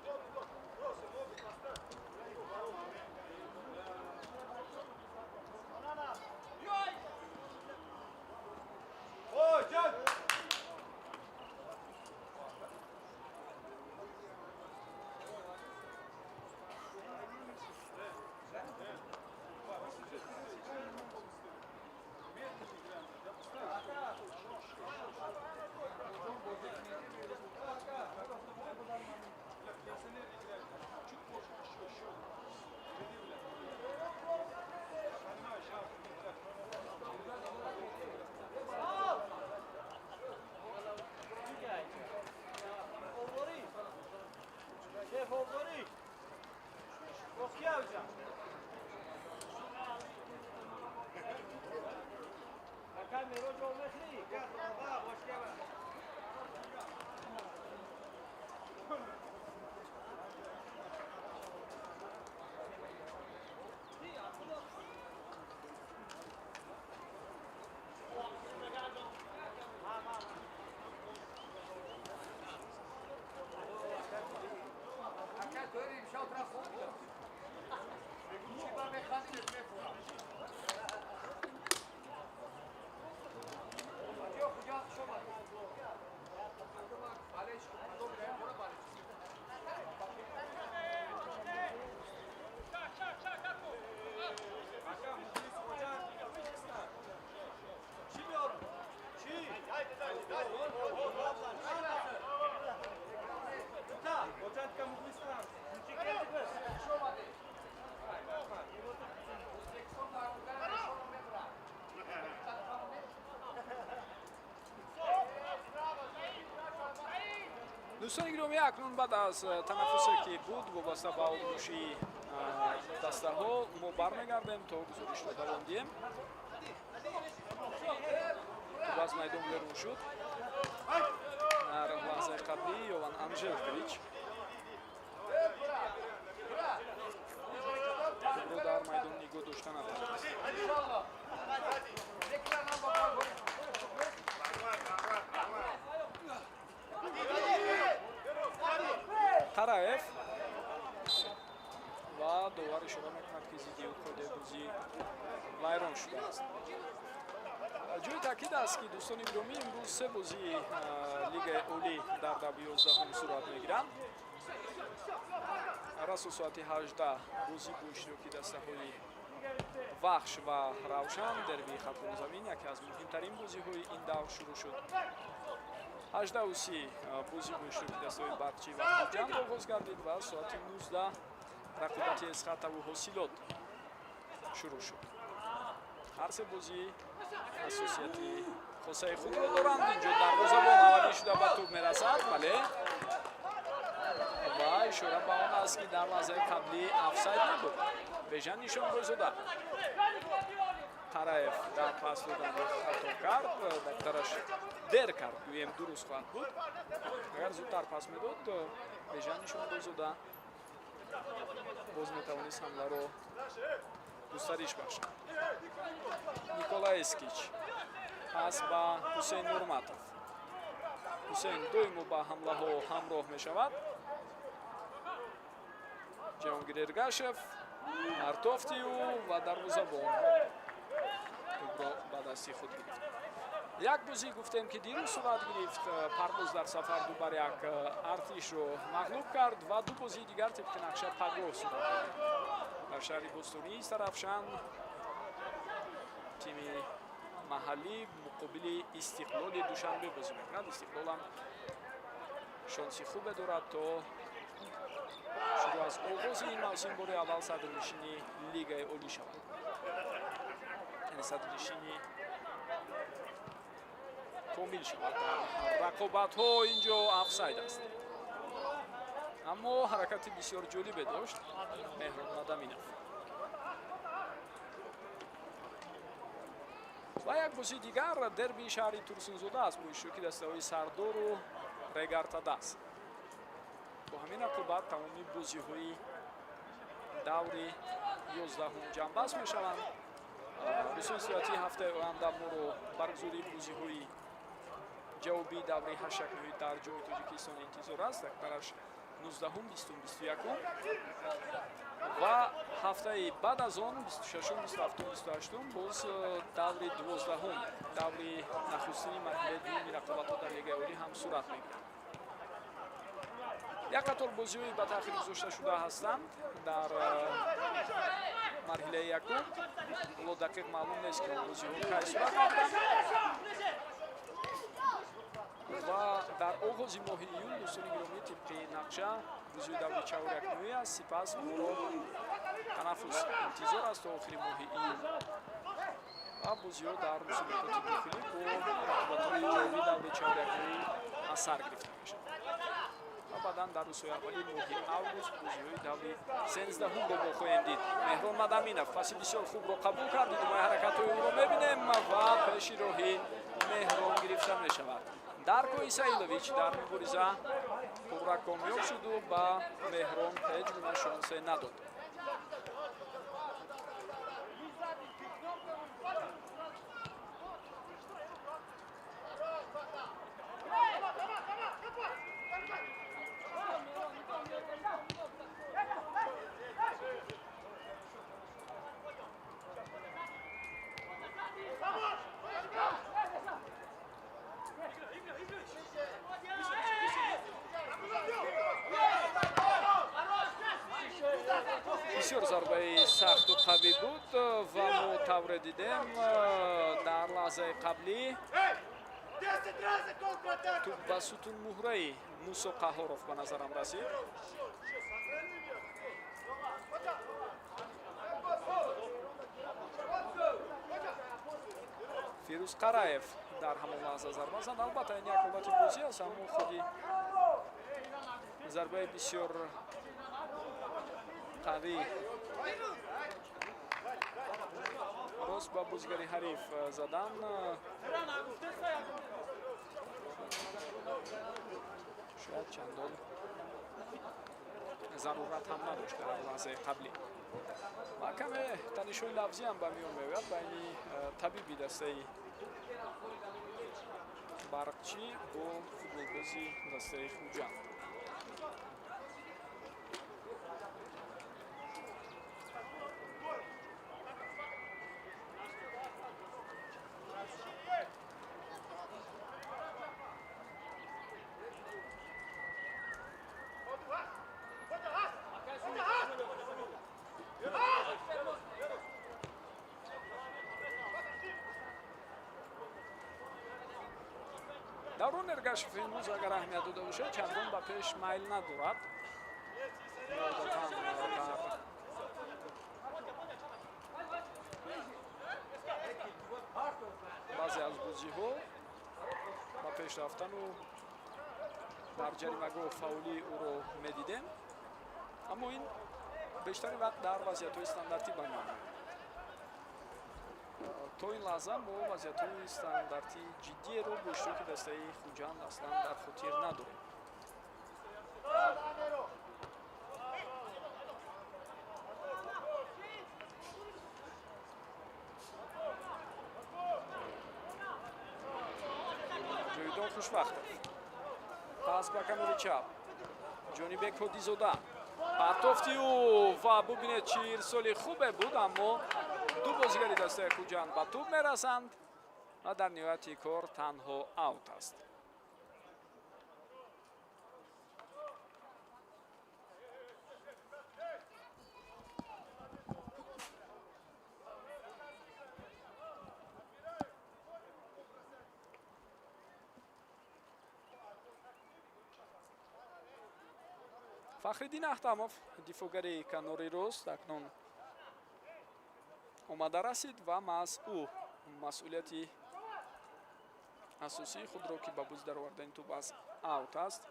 Дӯстони гиромӣ, акнун баъд аз танаффусе ки буд вобаста ба обнӯшии дастаҳо, мо бармегардем то гузоришро давом диҳем. Тӯб аз майдон берун шуд. Дар лаҳзаи қаблӣ Йован Анжелкович тӯбро дар майдон нигоҳ дошта натавонист. Тараев ва довар ишора мекунад, ки зидди ӯ қоидаи бозӣ вайрон шудааст. Ҷои таъкид аст, ки дӯстони гиромӣ, имрӯз се бозии Лигаи Олӣ дар даври 11-ум сурат мегиранд. Расо соати 18 бозӣ бо иштироки дастаҳои Вахш ва Равшан, дербии Хатлонзамин, яке аз муҳимтарин бозиҳои ин давр шурӯъ шуд. 18:30 бозӣ бо иштироки дастаҳои Барқчӣ ва Хуҷанд оғоз гардид ва соати 19 рақобати Эсхатаву Ҳосилот шурӯъ шуд. Ҳар се бозӣ ҳассосияти хосаи худро доранд. Инҷо дарвозабон аввалин шуда ба тӯб мерасад, бале, ва ишора ба он аст, ки дар лаҳзаи қаблӣ офсайд набуд. Бежан Нишонбойзода. Қараев дар пас додан хато кард, дактараш дер кард, гӯем дуруст хоҳад буд. Агар зудтар пас медод, Бежан Нишонбойзода боз метавонист ҳамларо густариш бахшад. Николай Эскич пас ба Ҳусейн Нурматов. Ҳусейн доимо ба ҳамлаҳо ҳамроҳ мешавад. Ҷаҳонгир Эргашев, партофти ӯ ва дарвозабон тӯбро ба дасти худ гирифт. Як бозӣ гуфтем, ки дирӯз сурат гирифт. Парвоз дар сафар 2-1 Артишро мағлуб кард ва ду бозии дигар тибқи нақша пагоҳ сурат гирифт. Дар шаҳри бостонии Сарафшан тими маҳаллӣ муқобили Истиқлоли Душанбе бозӣ мекунад. Истиқлолам шонси хубе дорад, то шурӯъ аз оғози ин мавсим бори аввал садрнишини Лигаи Олӣ шавад, яъне садрнишини комил шавад дар рақобатҳо. Инҷо офсайд аст, аммо ҳаракати бисёр ҷолибе дошт Меҳрон Мадаминов. Ва як бозии дигар дербии шаҳри Турсунзода аст бо иштироки дастаҳои Сардору Регартадас. Бо ҳамин рақобат тамоми бозиҳои даври 11-ум ҷамъбаст мешаванд. Рӯзҳои истироҳатии ҳафтаи оянда моро баргузории бозиҳои ҷавобии даври ҳаштякниҳои дар Ҷоми Тоҷикистон интизор аст. Дактараш 19-ум, 20-ум, 21-ум ва ҳафтаи баъд аз он 26-ум, 27-ум, 28-ум боз даври 12-ум, даври нахустини марҳилаи дуюми рақобатҳо дар Лигаи Олӣ ҳам сурат мегирад. Як қатор бозиҳои ба таъхир гузошта шуда ҳастанд дар марҳилаи якум. Ҳоло дақиқ маълум нест, ки он бозиҳо кай сурат мегиранд. Ва дар оғози моҳи июн, дӯстони гиромӣ, тибқи нақша бозиҳои даври чаҳорякниҳоӣ аст. Сипас моро танаффус интизор аст то охири моҳи июн ва бозиҳо дар мусобиқоти дохилӣ бо рақобатҳои ҷавобии даври чаҳорякниҳоӣ аз сар гирифта мешавад. Ва баъдан дар рӯзҳои аввали моҳи август бозиҳои даври 13-умро мо хоҳем дид. Меҳрон Мадаминов паси бисёр хубро қабул кард. Идомаи ҳаракатҳои ӯро мебинем ва пеши роҳи Меҳрон гирифта мешавад. Дарко Исаилович дар мубориза пурра комёб шуду ба Меҳрон ҳеҷ гуна шонсе надод. Бисёр зарбаи сахту қавӣ буд ва мо тавре дидем дар лаҳзаи қаблӣ тӯб ба сутунмуҳраи Мусо Қаҳоров ба назарам расид. Фирӯз Қараев дар ҳамон лаҳза зарба зад. Албатта, ин як ҳолати бозӣ аст, аммо худи зарбаи бисёр қавӣ рост ба бозигари ҳариф задан шояд чандон зарурат ҳам надошт дар лаҳзаи қаблӣ. Ва каме танишҳои лафзӣ ҳам ба миён меояд байни табиби дастаи Барқчӣ бо футболбози дастаи Хуҷанд. Даврон Эргашев имрӯз, агар аҳамият дода бошад, чандон ба пеш майл надорад. Одатан дар баъзе аз бозиҳо ба пеш рафтану дар ҷаримагоҳ фаъолии ӯро медидем, аммо ин бештари вақт дар вазъиятҳои стандартӣ ба миён меояд. То ин лаҳза мо вазъиятҳои стандартии ҷиддиеро бо иштироки дастаи Хуҷанд аслан дар хотир надорем. Ҷовидон Хушвақтов пас ба канори чап, Ҷонибек Ҳодизода, партофти ӯ ва бубинед, чӣ ирсоли хубе буд, аммо ду бозигари дастаи Хуҷанд ба тӯб мерасанд ва дар ниҳояти кор танҳо аут аст. Фахриддин Ахтамов, дифоъгари канори рост, акнун омада расид ва маҳз ӯ масъулияти асосии худро, ки ба бозӣ даровардани тӯб аз аут аст,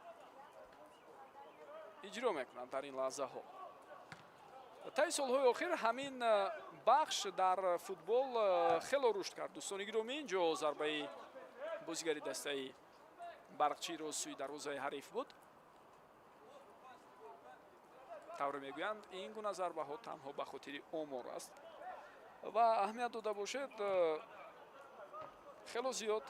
иҷро мекунад дар ин лаҳзаҳо. Таи солҳои охир ҳамин бахш дар футбол хело рушд кард. Дӯстони гиромӣ, инҷо зарбаи бозигари дастаи Барқчиро сӯи дарвозаи ҳариф буд. Тавре мегӯянд, ин гуна зарбаҳо танҳо ба хотири омор аст ва аҳамият дода бошед, хело зиёд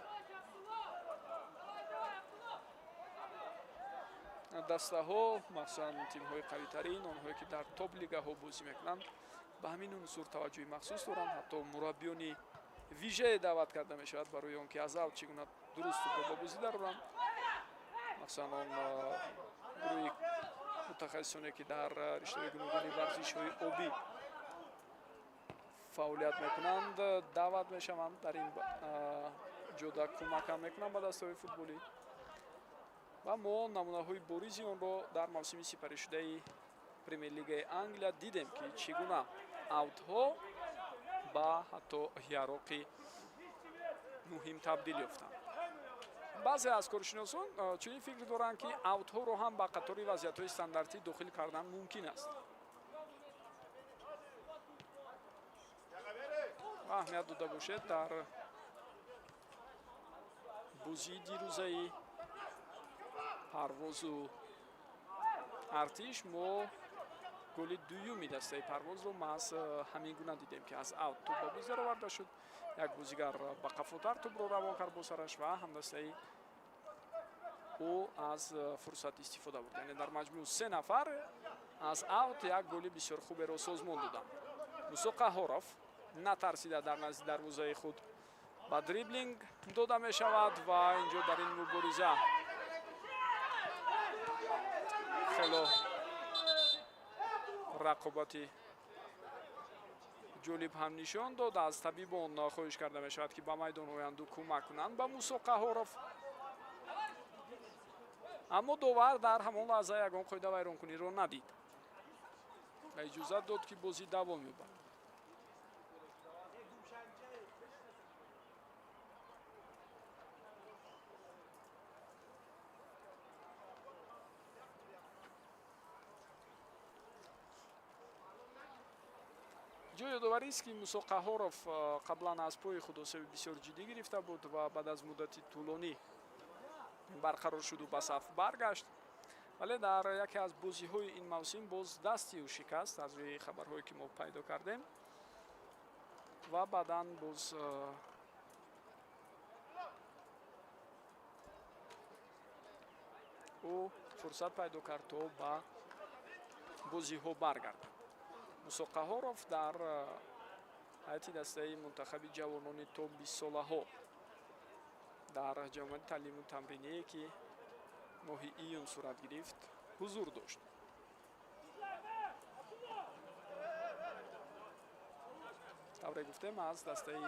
дастаҳо, махсусан тимҳои қавитарин, онҳое ки дар топ лигаҳо бозӣ мекунанд, ба ҳамин унсур таваҷҷӯҳи махсус доранд. Ҳатто мураббиёни вижае даъват карда мешавад барои он ки аз авт чӣ гуна дуруст тӯбро ба бозӣ дароранд. Махсусан он гурӯҳи мутахассисоне ки дар риштаҳои гуногуни варзишҳои обӣ фаъолият мекунанд, даъват мешаванд, дар ин ҷода кӯмакам мекунанд ба дастаҳои футболӣ. Ва мо намунаҳои боризи онро дар мавсими сипаришудаи Премер-лигаи Англия дидем, ки чӣ гуна аутҳо ба ҳатто яроқи муҳим табдил ёфтанд. Баъзе аз коршиносон чунин фикр доранд, ки аутҳоро ҳам ба қатори вазъиятҳои стандартӣ дохил кардан мумкин аст. Ва аҳамият дода бошед, дар бозии дирӯзаи Парвозу Артиш мо голи дуюми дастаи Парвозро маҳз ҳамин гуна дидем, ки аз аут тӯб ба бозӣ дароварда шуд. Як бозигар ба қафотар тӯбро равон кард бо сараш ва ҳамдастаи ӯ аз фурсат истифода бурд. Яъне дар маҷмӯъ се нафар аз аут як голи бисёр хуберо созмон доданд. Мусо Қаҳоров натарсида дар назди дарвозаи худ ба дриблинг дода мешавад ва инҷо дар ин мубориза хело рақобати ҷолиб ҳам нишон дод. Аз табибон хоҳиш карда мешавад, ки ба майдон оянду кӯмак кунанд ба Мусо Қаҳоров, аммо довар дар ҳамон лаҳза ягон қоида вайронкуниро надид ва иҷозат дод, ки бозӣ давом ёбад. Ҷои ёдоварист, ки Мусо Қаҳоров қаблан аз пои худ осеби бисёр ҷиддӣ гирифта буд ва баъд аз муддати тӯлонӣ барқарор шуду ба саф баргашт, вале дар яке аз бозиҳои ин мавсим боз дасти ӯ шикаст, аз рӯи хабарҳое ки мо пайдо кардем, ва баъдан боз ӯ фурсат пайдо кард, то ба бозиҳо баргардад. Мусо Қаҳоров дар ҳайати дастаи мунтахаби ҷавонони то бистсолаҳо дар ҷамоати таълиму тамриние, ки моҳи июн сурат гирифт, ҳузур дошт. Тавре гуфтем, аз дастаи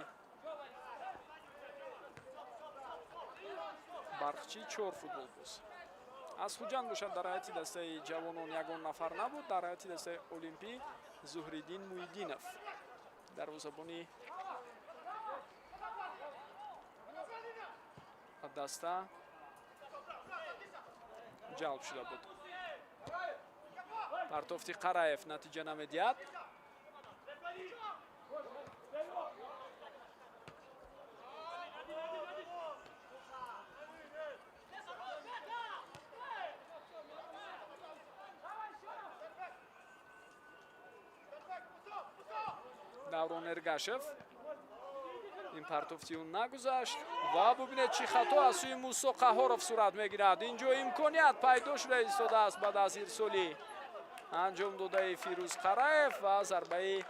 Барқчӣ 4 футболбоз. Аз Хуҷанд бошад дар ҳайати дастаи ҷавонон ягон нафар набуд. Дар ҳайати дастаи Олимпӣ Зуҳриддин Муҳиддинов, дарвозабони даста ҷалб шуда буд. Партофти Қараев натиҷа намедиҳад. Даврон Эргашев ин партофти ӯ нагузашт ва бубинед чӣ хато аз сӯи Мусо Қаҳоров сурат мегирад. Инҷо имконият пайдо шуда истодааст баъд аз ирсоли анҷом додаи Фирӯз Қараев ва зарбаи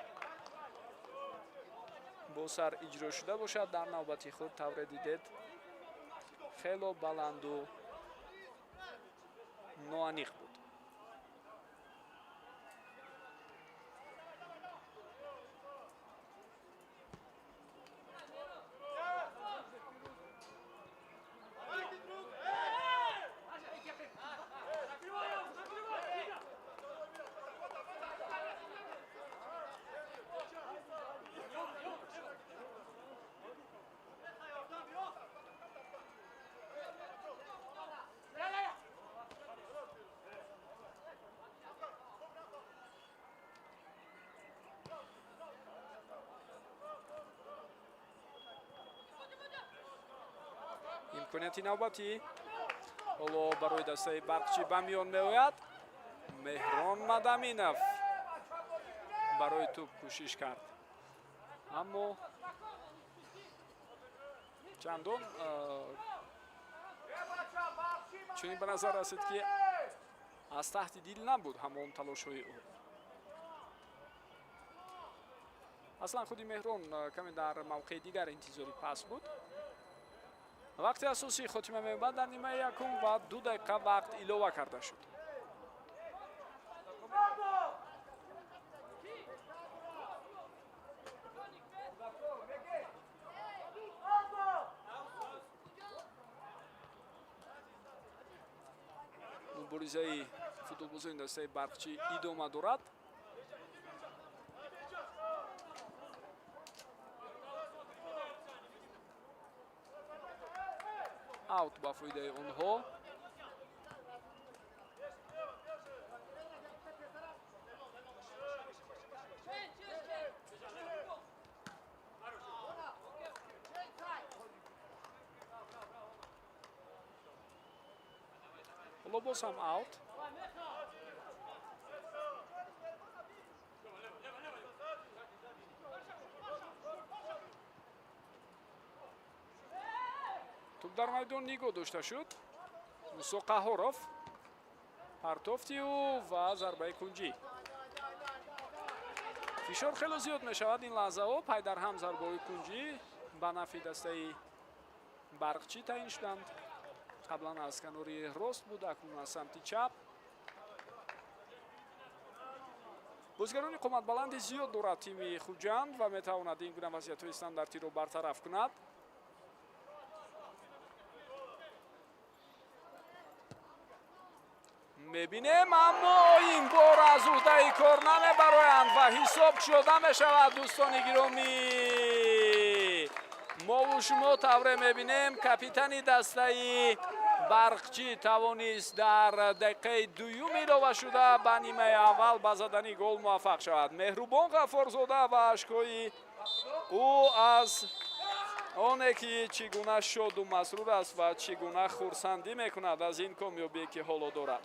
бо сар иҷро шуда бошад. Дар навбати худ тавре дидед хело баланду ноаниқ буд. Имконияти навбатӣ ҳоло барои дастаи Барқчӣ ба миён меояд. Меҳрон Мадаминов барои тӯб кӯшиш кард, аммо чандон чунин ба назар расид, ки аз таҳти дил набуд ҳамон талошҳои ӯ. Аслан худи Меҳрон каме дар мавқеи дигар интизори пас буд. Вақти асосӣ хотима меёбад дар нимаи якум ва 2 дақиқа вақт илова карда шуд. Муборизаи футболбозони дастаи Барқчӣ идома дорад. Аут ба фоидаи онҳо. Ҳоло боз ҳам аут. Тӯб дар майдон нигоҳ дошта шуд. Мусо Қаҳоров партофти ӯ ва зарбаи кунҷӣ. Фишор хело зиёд мешавад ин лаҳзаҳо. Пайдарҳам зарбаҳои кунҷӣ ба нафъи дастаи Барқчӣ таъин шуданд. Қаблан аз канори рост буд, акнун аз самти чап. Бозигарони қоматбаланди зиёд дорад тими Хуҷанд ва метавонад ин гуна вазъиятҳои стандартиро бартараф кунад. Мебинем, аммо ин бор аз уҳдаи кор намебароянд ва ҳисоб шуда мешавад. Дӯстони гиромӣ, мову шумо тавре мебинем, капитани дастаи Барқчӣ тавонист дар дақиқаи дуюм илова шуда ба нимаи аввал ба задани гол муваффақ шавад. Меҳрубон Ғаффорзода ва ашкҳои ӯ аз оне ки чӣ гуна шоду масрур аст ва чӣ гуна хурсандӣ мекунад аз ин комёбие ки ҳоло дорад.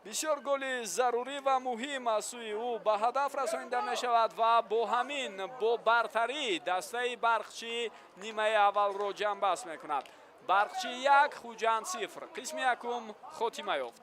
Бисёр голи зарурӣ ва муҳим аз сӯи ӯ ба ҳадаф расонида мешавад ва бо ҳамин бо бартарӣ дастаи Барқчӣ нимаи аввалро ҷамъбаст мекунад. Барқчӣ 1, Хуҷанд 0. Қисми якум хотима ёфт.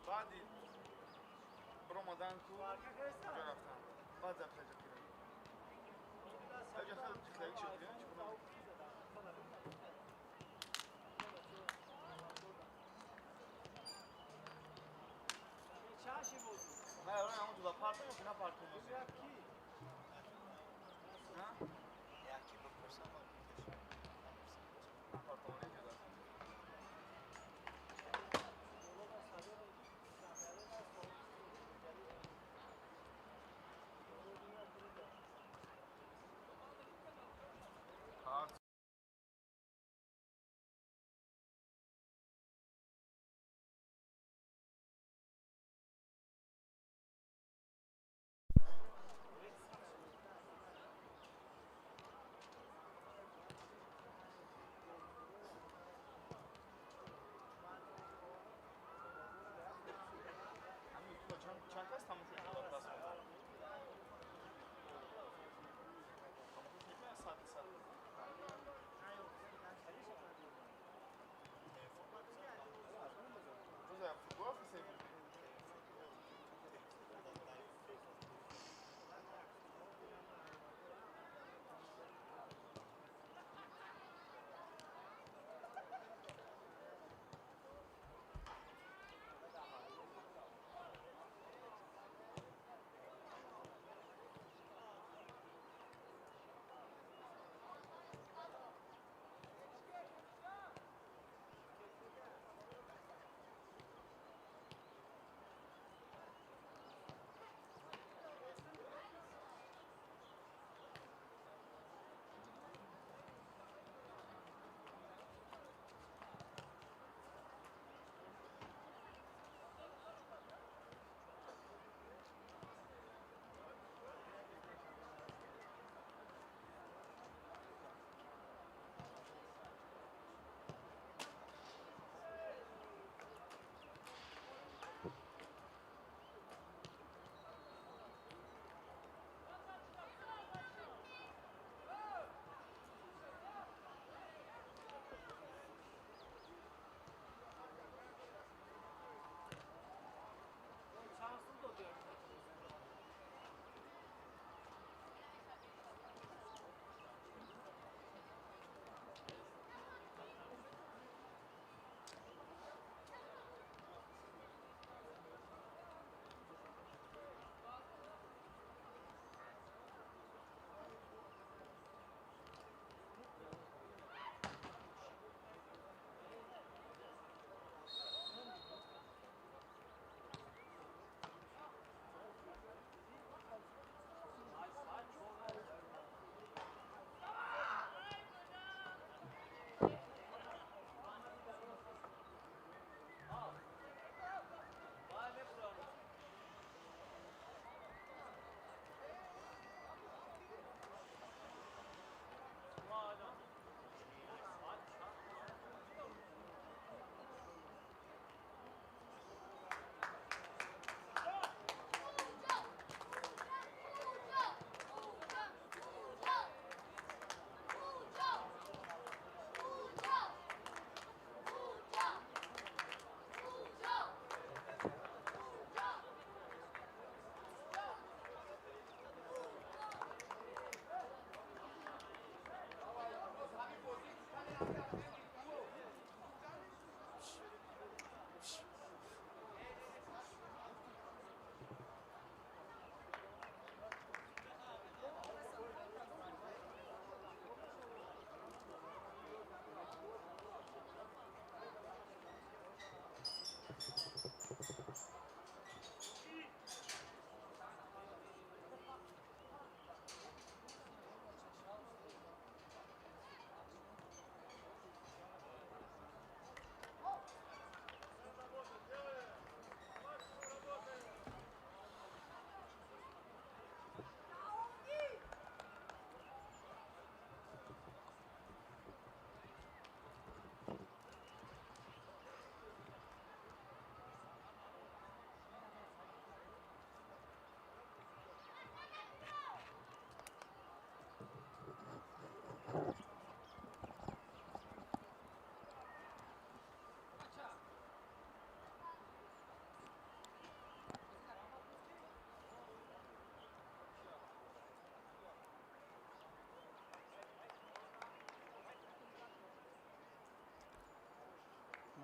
Баъди баромадан ку ҷо рафтам, баъд запчаҷа кирам. Аҷа хеле хеле чӣ дидем, чӣ кунам? На, ёрон ҳамон ҷо партом ё ки на партом бозӣ? На? Яке бипурсам. Апартамони ҷо.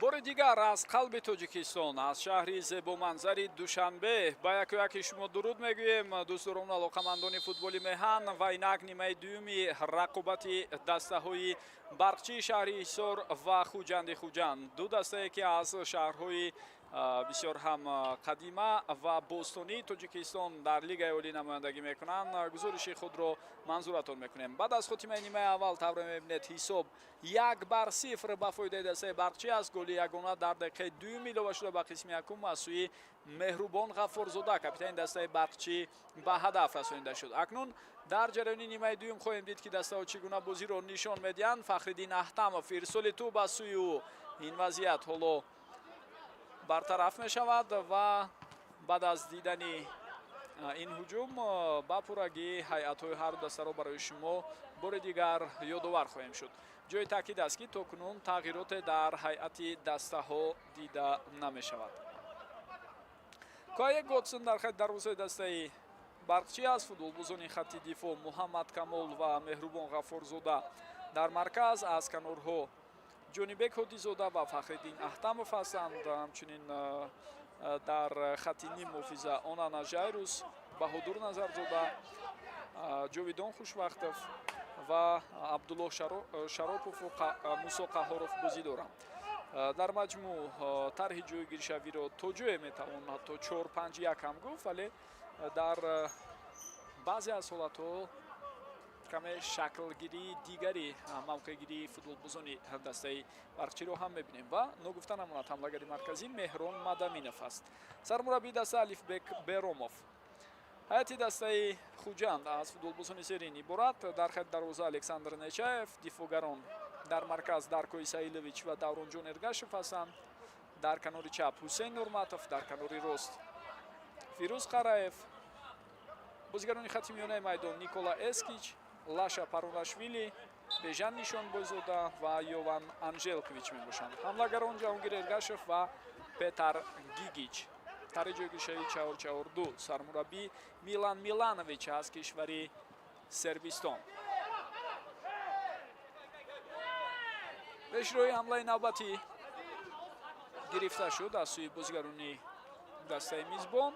Бори дигар аз қалби Тоҷикистон, аз шаҳри зебоманзари Душанбе ба яку яки шумо дуруд мегӯем, дӯстдорону алоқамандони футболи меҳан. Ва инак нимаи дуюми рақобати дастаҳои Барқчии шаҳри Ҳисор ва Хуҷанди Хуҷанд, ду дастае ки аз шаҳрҳои бисёр ҳам қадима ва бостонии Тоҷикистон дар Лигаи олӣ намояндагӣ мекунанд, гузориши худро манзуратон мекунем. Баъд аз хотимаи нимаи аввал тавре мебинед, ҳисоб 1-0 ба фоидаи дастаи Барқчӣ аст. Голи ягона дар дақиқаи дуюм илова шуда ба қисми якум аз сӯи Меҳрубон Ғаффорзода, капитани дастаи Барқчӣ, ба ҳадаф расонида шуд. Акнун дар ҷараёни нимаи дуюм хоҳем дид, ки дастаҳо чӣ гуна бозиро нишон медиҳанд. Фахриддин Аҳтамов, ирсоли тӯб аз сӯи ӯ, ин вазъият ҳоло бартараф мешавад ва баъд аз дидани ин ҳуҷум ба пуррагӣ ҳайатҳои ҳарду дастаро барои шумо бори дигар ёдовар хоҳем шуд. Ҷои таъкид аст, ки то кунун тағйироте дар ҳайати дастаҳо дида намешавад. Кае Готсон дар хати дарвозаи дастаи Барқчӣ аст. Футболбозони хати дифоъ Муҳаммад Камол ва Меҳрубон Ғаффорзода дар марказ, аз канорҳо Ҷонибек Ҳодизода ва Фахриддин Аҳтамов ҳастанд. Ҳамчунин дар хати ним муҳофиза Онана Жайрус, Баҳодур Назарзода, Ҷовидон Хушвақтов ва Абдуллоҳ Шаропову Мусо Қаҳоров бозӣ доранд. Дар маҷмӯъ тарҳи ҷойгиршавиро то ҷое метавон ҳатто 4-5-1 ҳам гуфт, вале дар баъзе аз ҳолатҳо каме шаклгирии дигари мавқеъгирии футболбозони дастаи Барқчиро ҳам мебинем. Ва ногуфта намонад, ҳамлагари марказӣ Меҳрон Мадаминов аст. Сармураббии даста Алифбек Беромов. Ҳайати дастаи Хуҷанд аз футболбозони зерин иборат: дар хати дарвоза Александр Нечаев, дифоъгарон дар марказ Дарко Исаилович ва Давронҷон Эргашев ҳастанд, дар канори чап Ҳусейн Нурматов, дар канори рост Фирӯз Қараев, бозигарони хати миёнаи майдон Никола Эскич, Лаша Паронашвили, Бежан Нишонбойзода ва Йован Анжелкович мебошанд. Ҳамлагарон Ҷаҳонгир Эргашев ва Петар Гигич. Тарҳи ҷойгиршавии 4-4-2, сармураббӣ Милан Миланович аз кишвари Сербистон. Пешроҳи ҳамлаи навбатӣ гирифта шуд аз сӯи бозигарони дастаи мизбон.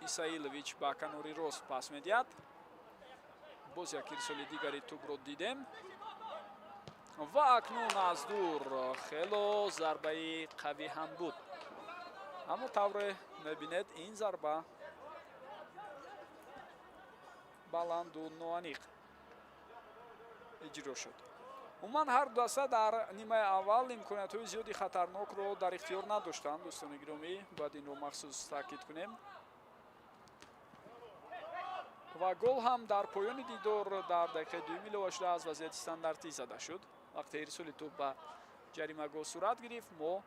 Исаилович ба канори рост пас медиҳад. Боз як ирсоли дигари тӯбро дидем ва акнун аз дур хело зарбаи қавӣ ҳам буд, аммо тавре мебинед, ин зарба баланду ноаниқ иҷро шуд. Умуман ҳар ду даста дар нимаи аввал имкониятҳои зиёди хатарнокро дар ихтиёр надоштанд. Дӯстони гиромӣ, бояд инро махсус таъкид кунем. Ва гол ҳам дар поёни дидор дар дақиқаи дуюм илова шуда аз вазъияти стандартӣ зада шуд. Вақте ирсоли тӯб ба ҷаримагоҳ сурат гирифт, мо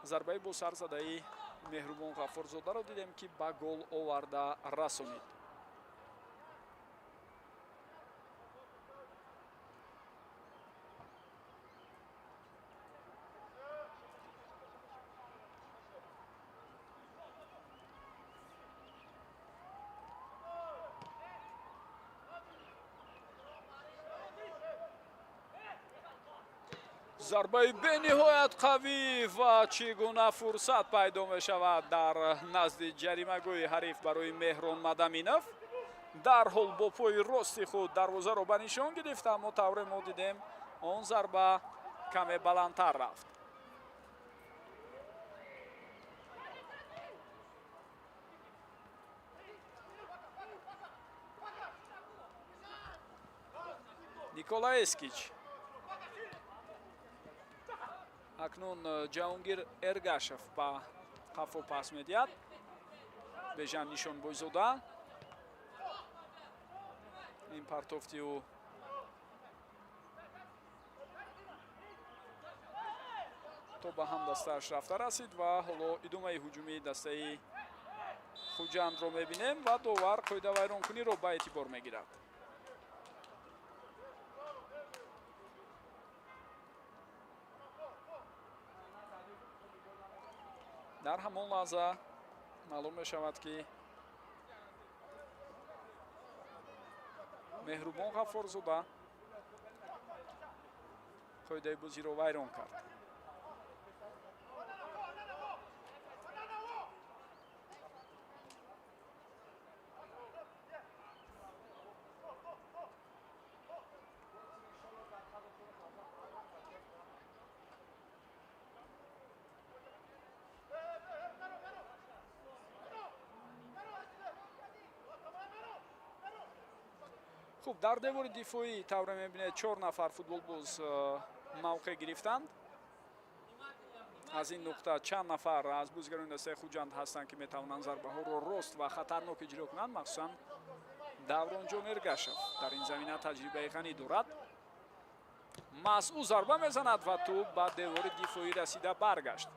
зарбаи бо сар задаи Меҳрубон Ғаффорзодаро дидем, ки ба гол оварда расонид. Зарбаи бениҳоят қавӣ ва чӣ гуна фурсат пайдо мешавад дар назди ҷаримагоҳи ҳариф барои Меҳрон Мадаминов. Дарҳол бо пои рости худ дарвозаро ба нишон гирифт, аммо тавре мо дидем, он зарба каме баландтар рафт. Никола Эскич, акнун Ҷаҳонгир Эргашев ба қафо пас медиҳад. Бежан Нишонбойзода, ин партофти ӯ то ба ҳам дастааш рафта расид ва ҳоло идомаи ҳуҷумии дастаи Хуҷандро мебинем ва довар қоидавайронкуниро ба эътибор мегирад. Дар ҳамон лаҳза маълум мешавад, ки Меҳрубон Ғаффорзода қоидаи бозиро вайрон кард. Хуб, дар девори дифоӣ тавре мебинед 4 нафар футболбоз мавқеъ гирифтанд. Аз ин нуқта чанд нафар аз бозигарони дастаи Хуҷанд ҳастанд, ки метавонанд зарбаҳоро рост ва хатарнок иҷро кунанд. Махсусан Давронҷон Эргашев дар ин замина таҷрибаи ғанӣ дорад. Маҳз ӯ зарба мезанад ва тӯб ба девори дифоӣ расида баргашт.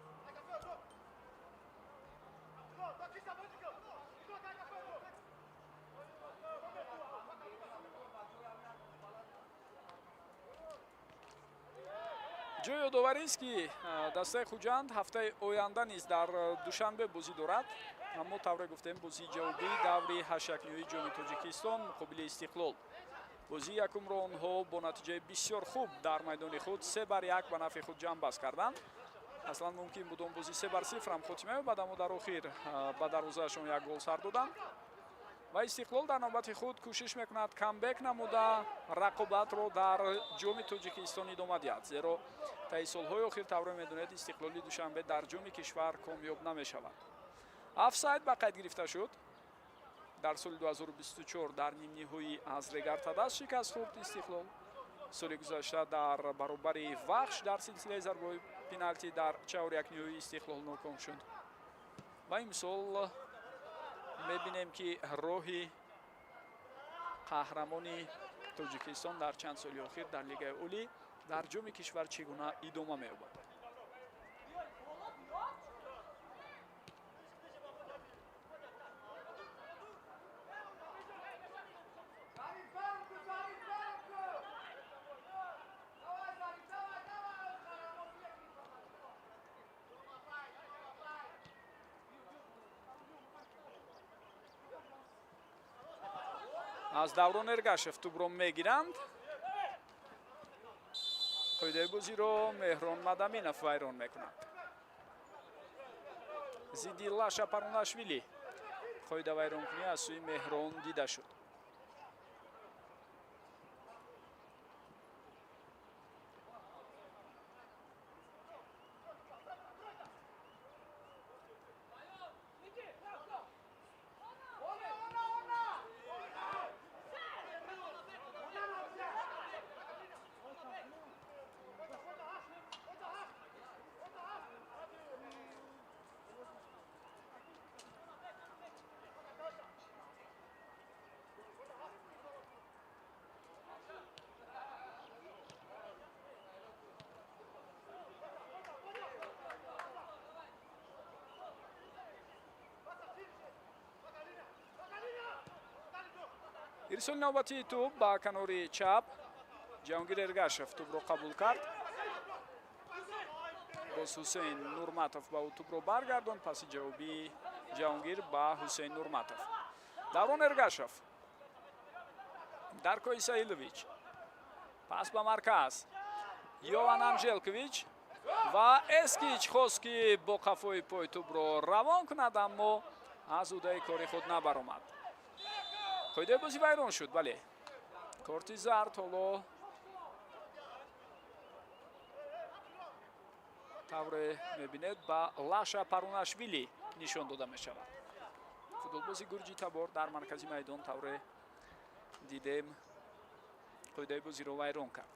Ҷои ёдоварист, ки дастаи Хуҷанд ҳафтаи оянда низ дар Душанбе бозӣ дорад, аммо тавре гуфтем, бозии ҷавобии даври ҳашякниҳои Ҷоми Тоҷикистон муқобили Истиқлол. Бозии якумро онҳо бо натиҷаи бисёр хуб дар майдони худ 3-1 ба нафъи худ ҷамъбаст карданд. Аслан мумкин буд он бозӣ 3-0 ҳам хотима ёбад, аммо дар охир ба дарвозаашон як гол сар доданд ва Истиқлол дар навбати худ кӯшиш мекунад камбек намуда рақобатро дар Ҷоми Тоҷикистон идома диҳад, зеро таи солҳои охир тавре медонед, Истиқлоли Душанбе дар ҷоми кишвар комёб намешавад. Офсайд ба қайд гирифта шуд. Дар соли 2024 дар нимниҳоӣ аз Регар-ТадАЗ шикаст хӯрд Истиқлол. Соли гузашта дар баробари Вахш дар силсилаи зарбаҳои пеналти дар чаҳорякниҳои Истиқлол ноком шуд ва имсол мебинем, ки роҳи қаҳрамони Тоҷикистон дар чанд соли охир дар Лигаи Олӣ дар ҷоми кишвар чӣ гуна идома меёбад. Аз Даврон Эргашев тӯбро мегиранд. Қоидаи бозиро Меҳрон Мадаминов вайрон мекунад. Зидди Лаша Парунашвили қоида вайронкунӣ аз сӯи Меҳрон дида шуд. Ирсоли навбатии тӯб ба канори чап. Ҷаҳонгир Эргашев тӯбро қабул кард. Боз Ҳусейн Нурматов ба ӯ тӯбро баргардонд. Паси ҷавобии Ҷаҳонгир ба Ҳусейн Нурматов. Даврон Эргашев, Дарко Исаилович, пас ба марказ, Йован Анжелкович ва Эскич хост, ки бо қафои пой тӯбро равон кунад, аммо аз ӯҳдаи кори худ набаромад. Қоидаи бозӣ вайрон шуд, бале. Корти зард ҳоло тавре мебинед ба Лаша Парунашвили нишон дода мешавад. Футболбози гурҷи табор дар маркази майдон тавре дидем қоидаи бозиро вайрон кард.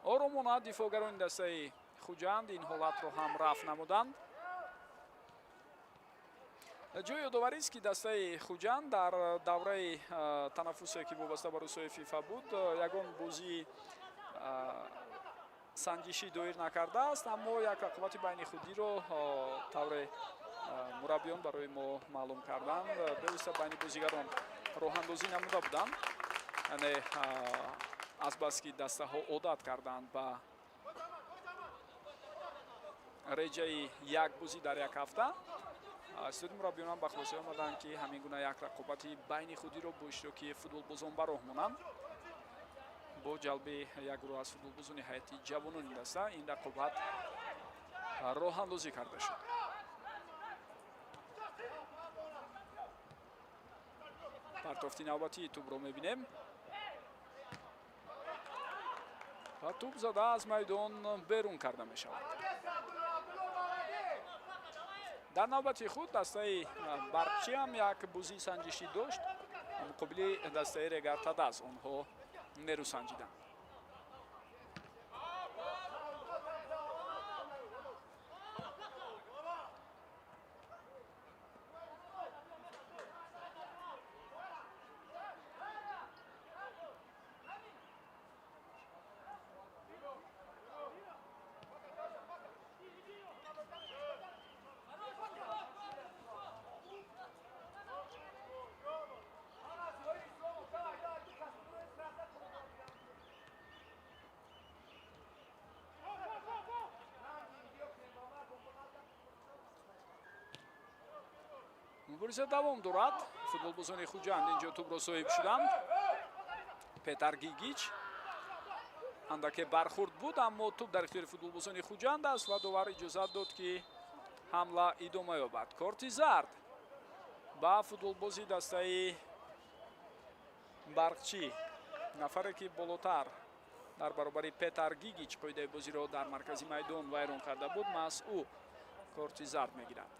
Оромона дифоъгарони дастаи Хуҷанд ин ҳолатро ҳам рафъ намуданд. Ҷои ёдоварист, ки дастаи Хуҷанд дар давраи танаффусе, ки вобаста ба рӯзҳои ФИФА буд, ягон бозии санҷишӣ доир накардааст, аммо як рақобати байни худиро тавре Мураббиён барои мо маълум карданд, бевосита байни бозигарон роҳандозӣ намуда буданд. Яъне азбаски дастаҳо одат карданд ба реҷаи як бозӣ дар як ҳафта, истоди мураббиёнам ба хулоса омаданд, ки ҳамин гуна як рақобати байни худиро бо иштироки футболбозон ба роҳ монанд. Бо ҷалби як гурӯҳ аз футболбозони ҳайати ҷавонони даста ин рақобат роҳандозӣ карда шуд. Партофти навбатии тӯбро мебинем ва тӯб зада аз майдон берун карда мешавад. Дар навбати худ дастаи Барқчӣ ҳам як бозии санҷишӣ дошт муқобили дастаи Регар-ТадАЗ. Онҳо нерӯ санҷиданд. Мубориза давом дорад. Футболбозони Хуҷанд инҷо тӯбро соҳиб шуданд. Петар Гигич андаке бархурд буд, аммо тӯб дар ихтиёри футболбозони Хуҷанд аст ва довар иҷозат дод, ки ҳамла идома ёбад. Корти зард ба футболбози дастаи Барқчӣ, нафаре ки болотар дар баробари Петар Гигич қоидаи бозиро дар маркази майдон вайрон карда буд, маҳз ӯ корти зард мегирад.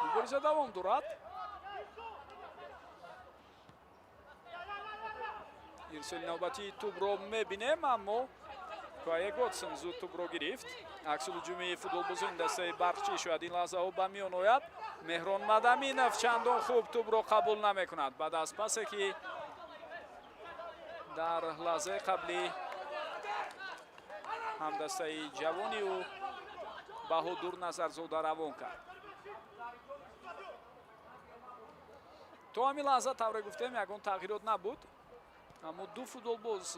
Мубориза давом дорад. Ирсоли навбатии тӯбро мебинем, аммо Куае Готсон зуд тӯбро гирифт. Аксулҳуҷуми футболбозони дастаи Барқчӣ шояд ин лаҳзаҳо ба миён ояд. Меҳрон Мадаминов чандон хуб тӯбро қабул намекунад. Баъд аз пасе ки дар лаҳзаи қаблӣ ҳамдастаи ҷавони ӯ Баҳодур Назарзода равон кард. То ҳамин лаҳза тавре гуфтем, ягон тағйирот набуд, аммо ду футболбоз,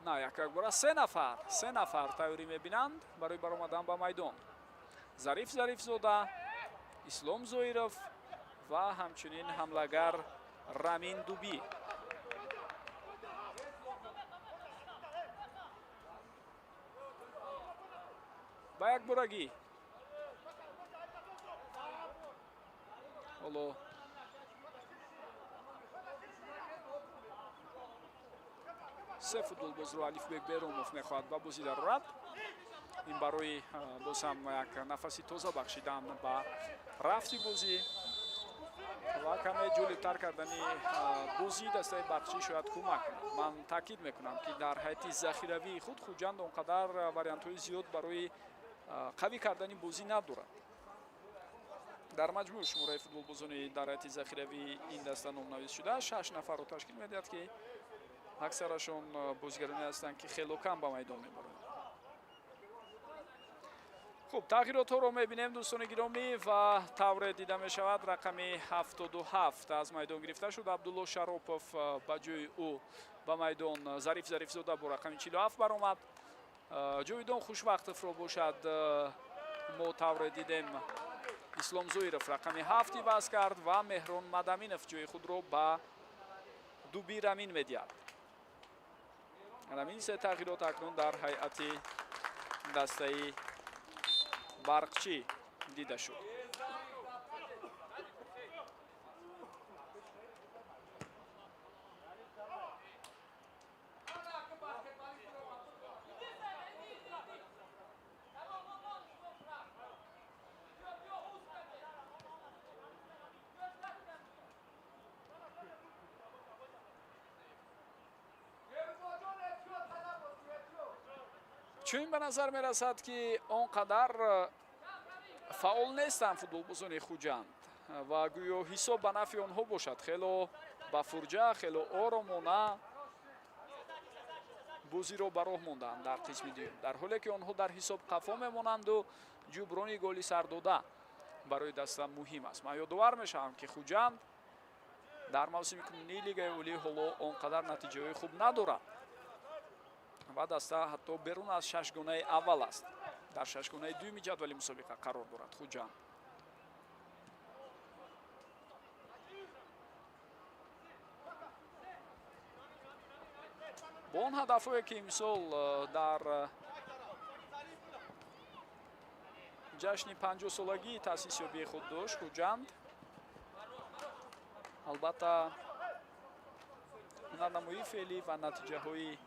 на якбора се нафар тайёрӣ мебинанд барои баромадан ба майдон. Зариф Зарифзода, Ислом Зоиров ва ҳамчунин ҳамлагар Рамин Дубӣ. Ба якборагӣ ҳоло се футболбозро Алифбек Беромов мехоҳад ба бозӣ дарорад. Ин барои боз ҳам як нафаси тоза бахшидан ба рафти бозӣ ва каме ҷолибтар кардани бозии дастаи Барқчӣ шояд кӯмак кунад. Ман таъкид мекунам, ки дар ҳайати захиравии худ Хуҷанд он қадар вариантҳои зиёд барои қавӣ кардани бозӣ надорад. Дар маҷмӯъ шумораи футболбозони дар ҳайати захиравии ин даста номнавис шуда 6 нафарро ташкил медиҳад, ки аксарашон бозигароне ҳастанд, ки хело кам ба майдон мебаранд. Хуб, тағйиротҳоро мебинем, дӯстони гиромӣ, ва тавре дида мешавад рақами 77 аз майдон гирифта шуд. Абдулло Шаропов ба ҷои ӯ ба майдон Зариф Зарифзода бо рақами 47 баромад. Ҷовидон Хушвақтовро бошад мо тавре дидем Ислом Зоиров рақами 7 иваз кард ва Меҳрон Мадаминов ҷои худро ба Дуби Рамин медиҳад. Рамин се тағйирот акнун дар ҳайати дастаи Барқчӣ дида шуд. Чунин ба назар мерасад, ки он қадар фаъол нестанд футболбозони Хуҷанд ва гӯё ҳисоб ба нафъи онҳо бошад. Хело ба фурҷа, хело оромона бозиро ба роҳ монданд дар қисми дуюм, дар ҳоле ки онҳо дар ҳисоб қафо мемонанду ҷуброни голи сардода барои даста муҳим аст. Ман ёдовар мешавам, ки Хуҷанд дар мавсими кунунии Лигаи Олӣ ҳоло он қадар натиҷаҳои хуб надорад ва даста ҳатто берун аз шашгонаи аввал аст. Дар шашгонаи дуюми ҷадвали мусобиқа қарор дорад Хуҷанд. Бо он ҳадафҳое, ки имсол дар ҷашни 50-солагии таъсисёбии худ дошт Хуҷанд, албатта, ҳунарнамоии феълӣ ва натиҷаҳои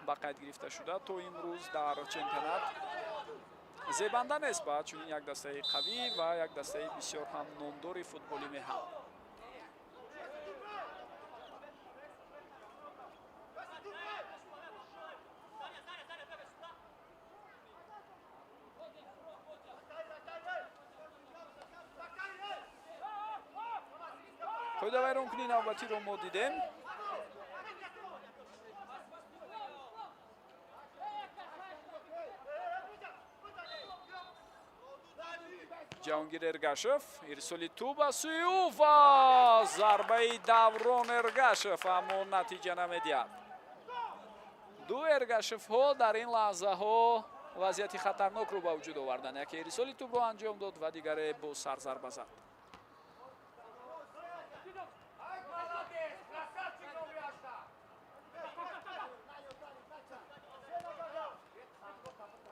ба қайд гирифташуда то имрӯз дар чемпионат зебанда нест ба чунин як дастаи қавӣ ва як дастаи бисёр ҳам номдори футболи меҳан. Қоидавайронкунии навбатиро мо дидем. Ҷаҳонгир Эргашев, ирсоли тӯб аз сӯи ӯ ва зарбаи Даврон Эргашев, аммо натиҷа намедиҳад. Ду Эргашевҳо дар ин лаҳзаҳо вазъияти хатарнокро ба вуҷуд оварданд. Яке ирсоли тӯбро анҷом дод ва дигаре бо сар зарба зад.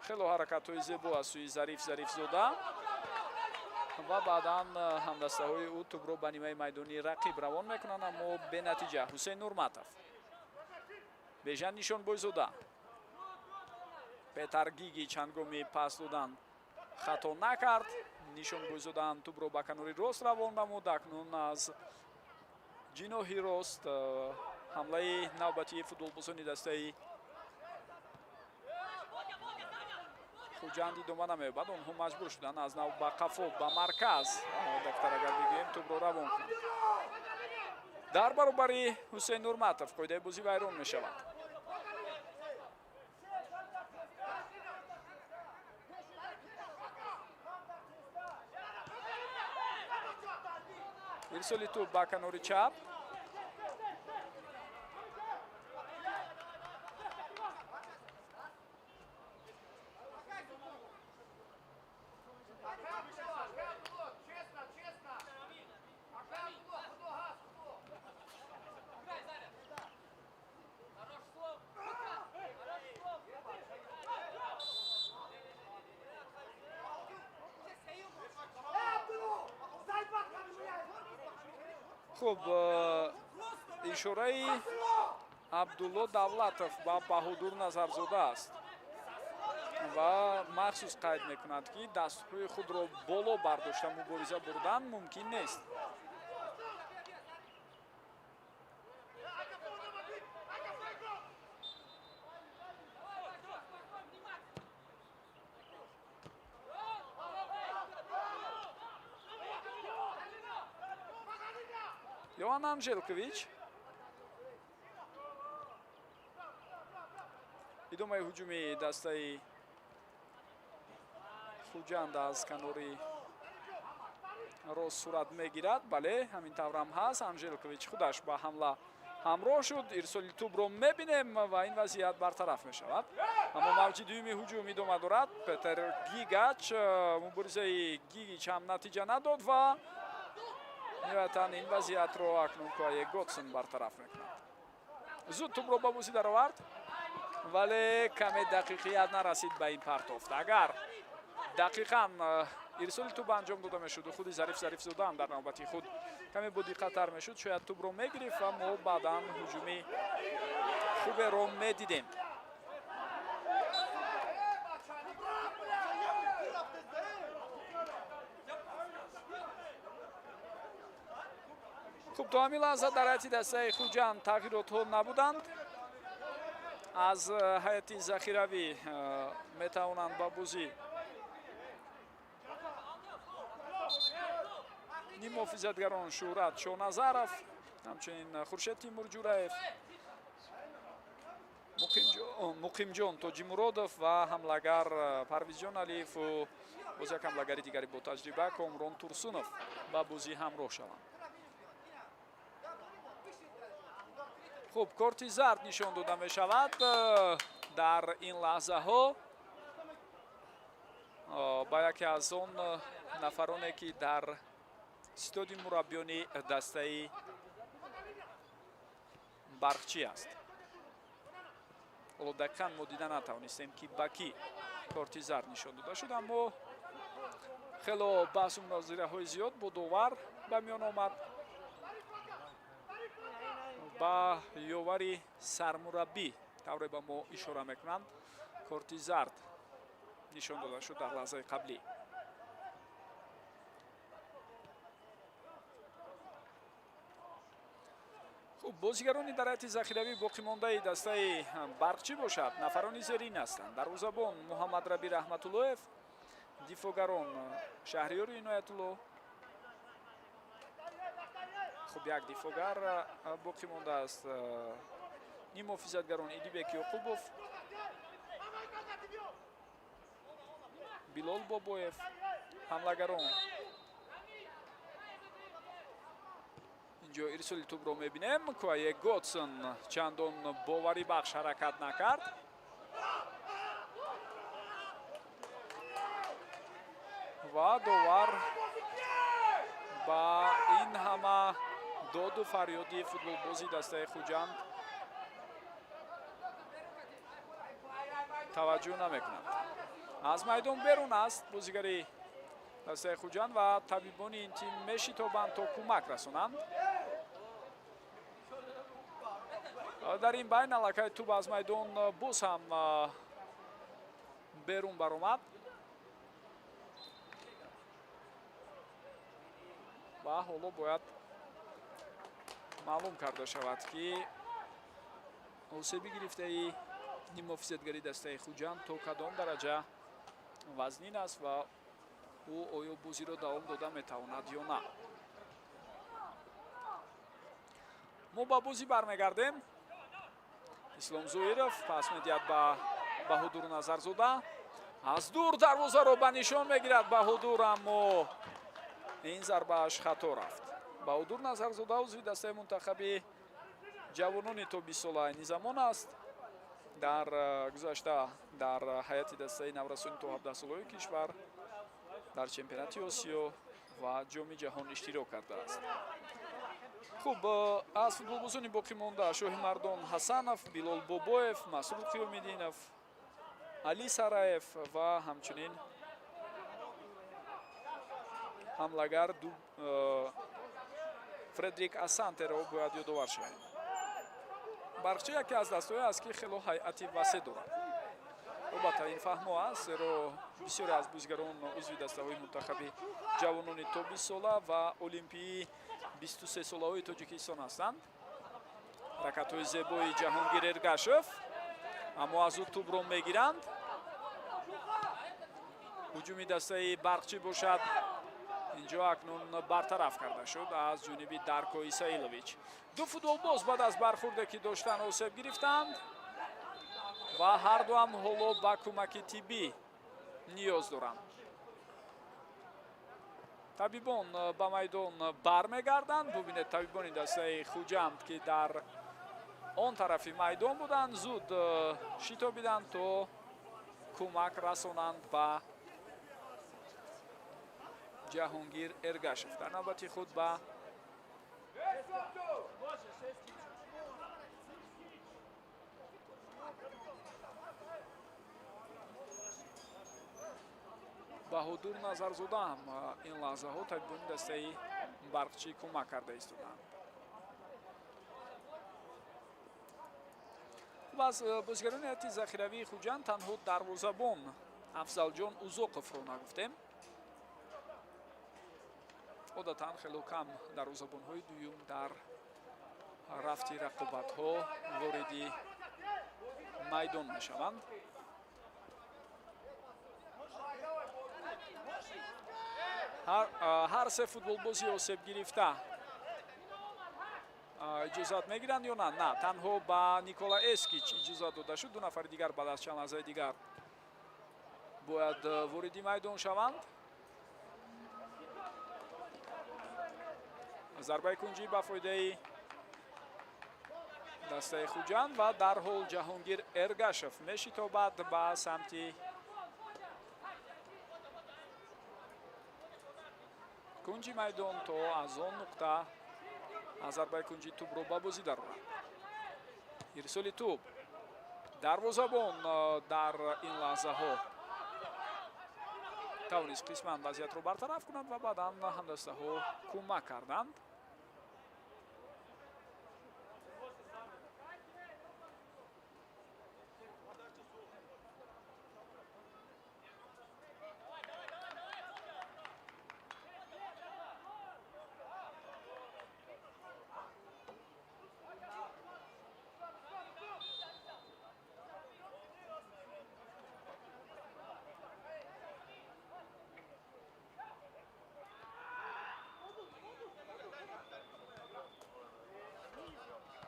Хело ҳаракатҳои зебо аз сӯи Зариф Зарифзода ва баъдан ҳамдастаҳои ӯ тӯбро ба нимаи майдони рақиб равон мекунанд, аммо бенатиҷа. Ҳусейн Нурматов, Бежан Нишонбойзода, Петар Гиги чандгоми пас додан хато накард. Нишонбойзода ҳам тӯбро ба канори рост равон намуд. Акнун аз ҷиноҳи рост ҳамлаи навбатии футболбозони дастаи Хуҷанд идома намеёбад. Онҳо маҷбур шуданд аз нав ба қафо, ба марказ, дактар агар бигӯем, тӯбро равон кунанд. Дар баробари Ҳусейн Нурматов қоидаи бозӣ вайрон мешавад. Ирсоли тӯб ба канори чап. Хуб, ишораи Абдулло Давлатов ба Баҳодур Назарзода аст ва махсус қайд мекунад, ки дастҳои худро боло бардошта мубориза бурдан мумкин нест. Йован Анжелкович. Идомаи ҳуҷуми дастаи Хуҷанд аз канори рост сурат мегирад. Бале, ҳамин таврам ҳаст. Анжелкович худаш ба ҳамла ҳамроҳ шуд. Ирсоли тӯбро мебинем ва ин вазъият бартараф мешавад. Аммо мавҷи дуюми ҳуҷум идома дорад. Петер Гигач, муборизаи Гигич ҳам натиҷа надод ва ниҳоятан ин вазъиятро акнун Куае Готсон бартараф мекунад. Зуд тӯбро ба бозӣ даровард, вале каме дақиқият нарасид ба ин партофт. Агар дақиқан ирсоли тӯб анҷом дода мешуду худи Зариф Зарифзода ҳам дар навбати худ каме бодиққаттар мешуд, шояд тӯбро мегирифт ва мо баъдан ҳуҷуми хуберо медидем. Хуб, то ҳамин лаҳза дар ҳайати дастаи Хуҷанд тағйиротҳо набуданд. Аз ҳайати захиравӣ метавонанд ба бозӣ ниммуҳофизатгарон Шӯҳрат Шоназаров, ҳамчунин Хуршед Тимурҷураев, Муқимҷон Тоҷимуродов ва ҳамлагар Парвизҷон Алиеву боз як ҳамлагари дигари бо таҷриба Комрон Турсунов ба бозӣ ҳамроҳ шаванд. Хуб, корти зард нишон дода мешавад дар ин лаҳзаҳо ба яке аз он нафароне, ки дар ситоди мураббиёни дастаи Барқчӣ аст. Ҳоло дақиқан мо дида натавонистем, ки ба кӣ корти зард нишон дода шуд, аммо хело баҳсу мунозираҳои зиёд бо довар ба миён омад. Ба ёвари сармураббӣ, тавре ба мо ишора мекунанд, корти зард нишон дода шуд дар лаҳзаи қаблӣ. Хуб, бозигарони дар ҳайати захиравӣ боқимондаи дастаи Барқчӣ бошад нафарони зерин ҳастанд. Дарвозабон Муҳаммадраби Раҳматуллоев, дифоъгарон Шаҳриёри Иноятулло. Хуб, як дифоъгар боқӣ мондааст. Ниммуҳофизатгарон Идибек Ёқубов, Билол Бобоев, ҳамлагарон инҷо ирсоли тӯбро мебинем. Куае Готсон чандон боварибахш ҳаракат накард. Ва довар ба ин ҳама доду фарёди футболбози дастаи Хуҷанд таваҷҷӯҳ намекунад. Аз майдон берун аст бозигари дастаи Хуҷанд ва табибони ин тим мешитобанд то кӯмак расонанд. Дар ин байн аллакай тӯб аз майдон боз ҳам берун баромад ва ҳоло бояд маълум карда шавад, ки осеби гирифтаи ниммуҳофизатгари дастаи Хуҷанд то кадом дараҷа вазнин аст ва ӯ оё бозиро давом дода метавонад ё на. Мо ба бозӣ бармегардем. Ислом Зоиров пас медиҳад ба Баҳодур Назарзода. Аз дур дарвозаро ба нишон мегирад Баҳодур, аммо ин зарбааш хато рафт. Баҳодур Назарзода узви дастаи мунтахаби ҷавонони то 20 сола айни замон аст. Дар гузашта дар ҳайати дастаи наврасони то 17 солаҳои кишвар дар чемпионати Осиё ва Ҷоми ҷаҳон иштирок кардааст. Хуб, аз футболбозони боқӣ монда Шоҳимардон Ҳасанов, Билол Бобоев, Масрур Қиёмиддинов, Али Сараев ва ҳамчунин ҳамлагар Фредрик Асантеро бояд ёдовар шавем. Барқчӣ яке аз дастҳое аст, ки хело ҳайати васеъ дорад. Албатта, ин фаҳмо аст, зеро бисёре аз бозигарон узви дастаҳои мунтахаби ҷавонони то 20 сола ва олимпии 23 солаҳои Тоҷикистон ҳастанд. Ҳаракатҳои зебои Ҷаҳонгир Эргашев, аммо аз ӯ тӯбро мегиранд. Ҳуҷуми дастаи Барқчӣ бошад инҷо акнун бартараф карда шуд аз ҷониби Дарко Исаилович. Ду футболбоз баъд аз бархурде, ки доштан, осеб гирифтанд ва ҳардуам ҳоло ба кӯмаки тиббӣ ниёз доранд. Табибон ба майдон бармегарданд. Бубинед, табибони дастаи Хуҷанд, ки дар он тарафи майдон буданд, зуд шитобиданд то кӯмак расонанд ба Ҷаҳонгир Эргашев. Дар навбати худ ба Баҳодур Назарзода ҳам ин лаҳзаҳо табибони дастаи Барқчӣ кӯмак карда истоданд. Хуб, аз бозигарони ҳайати захиравии Хуҷанд танҳо дарвозабон Афзалҷон Узоқовро нагуфтем. Одатан хело кам дарвозабонҳои дуюм дар рафти рақобатҳо вориди Майдон мешаванд. Ҳар се футболбози осеб гирифта иҷозат мегиранд ё на? На, танҳо ба Никола Эскич иҷозат дода шуд. Ду нафари дигар баъд аз чанд лаҳзаи дигар бояд вориди майдон шаванд. Зарбаи кунҷӣ ба фоидаи дастаи Хуҷанд ва дарҳол Ҷаҳонгир Эргашев мешитобад ба самти кунҷи майдон то аз он нуқта аз зарбаи кунҷи тӯбро ба бозӣ дарорад. Ирсоли тӯб дарвозабон дар ин лаҳзаҳо тавонист қисман вазъиятро бартараф кунад ва баъдан ҳамдастаҳо кӯмак карданд.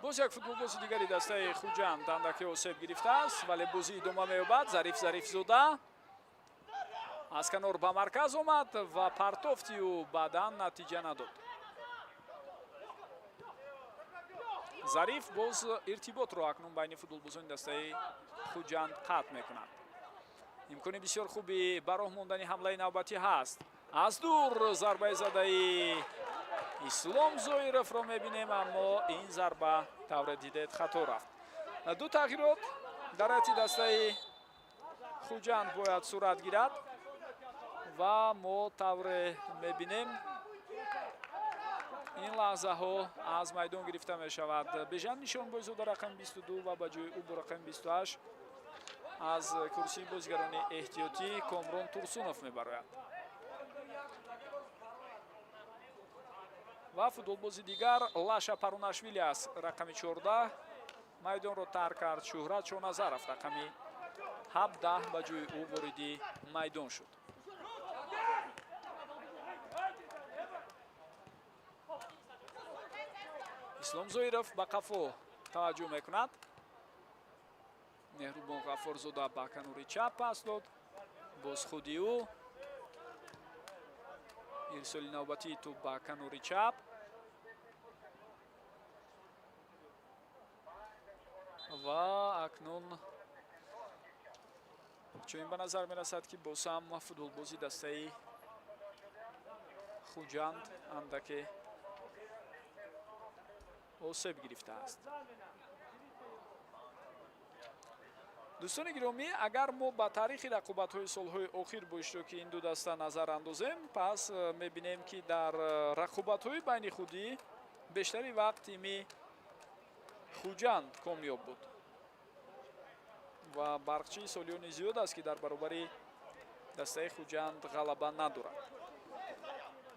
Боз як футболбози дигари дастаи Хуҷанд андаке осеб гирифтааст, вале бозӣ идома меёбад. Зариф Зарифзода аз канор ба марказ омад ва партофти ӯ баъдан натиҷа надод. Зариф боз иртиботро акнун байни футболбозони дастаи Хуҷанд қатъ мекунад. Имкони бисёр хуби ба роҳ мондани ҳамлаи навбатӣ ҳаст. Аз дур зарбаи задаи Ислом Зоировро мебинем, аммо ин зарба тавре дидед хато рафт. Ду тағйирот дар ҳайати дастаи Хуҷанд бояд сурат гирад ва мо тавре мебинем ин лаҳзаҳо аз майдон гирифта мешавад Бежан Нишонбойзода рақами 22 ва ба ҷои ӯ бо рақами 28 аз курсии бозигарони эҳтиётӣ Комрон Турсунов мебарояд. Ва футболбози дигар Лаша Парунашвили аст, рақами 14 майдонро тарк кард. Шуҳрат Шоназаров рақами 17 ба ҷои ӯ вориди майдон шуд. Ислом Зоиров ба қафо таваҷҷӯҳ мекунад. Меҳрубон Ғаффорзода ба канори чап пас дод. Боз худи ӯ ирсоли навбатии тӯб ба канори чап ва акнун чунин ба назар мерасад, ки боз ҳам футболбози дастаи Хуҷанд андаке осеб гирифтааст. Дӯстони гиромӣ, агар мо ба таърихи рақобатҳои солҳои охир бо иштироки ин ду даста назар андозем, пас мебинем, ки дар рақобатҳои байни худӣ бештари вақт тими Хуҷанд комёб буд ва Барқчии солиёни зиёд аст, ки дар баробари дастаи Хуҷанд ғалаба надорад.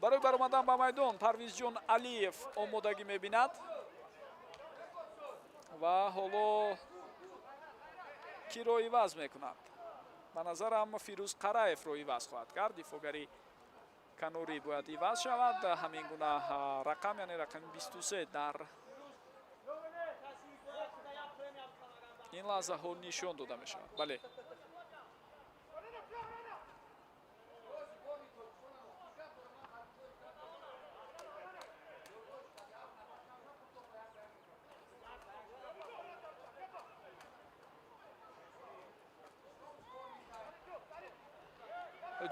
Барои баромадан ба майдон Парвизҷон Алиев омодагӣ мебинад ва ҳоло киро иваз мекунад. Ба назарам Фирӯз Қараевро иваз хоҳад кард. Дифоъгари канорӣ бояд иваз шавад. Ҳамин гуна рақам, яъне рақами 23 дар ин лаҳзаҳо нишон дода мешавад. Бале,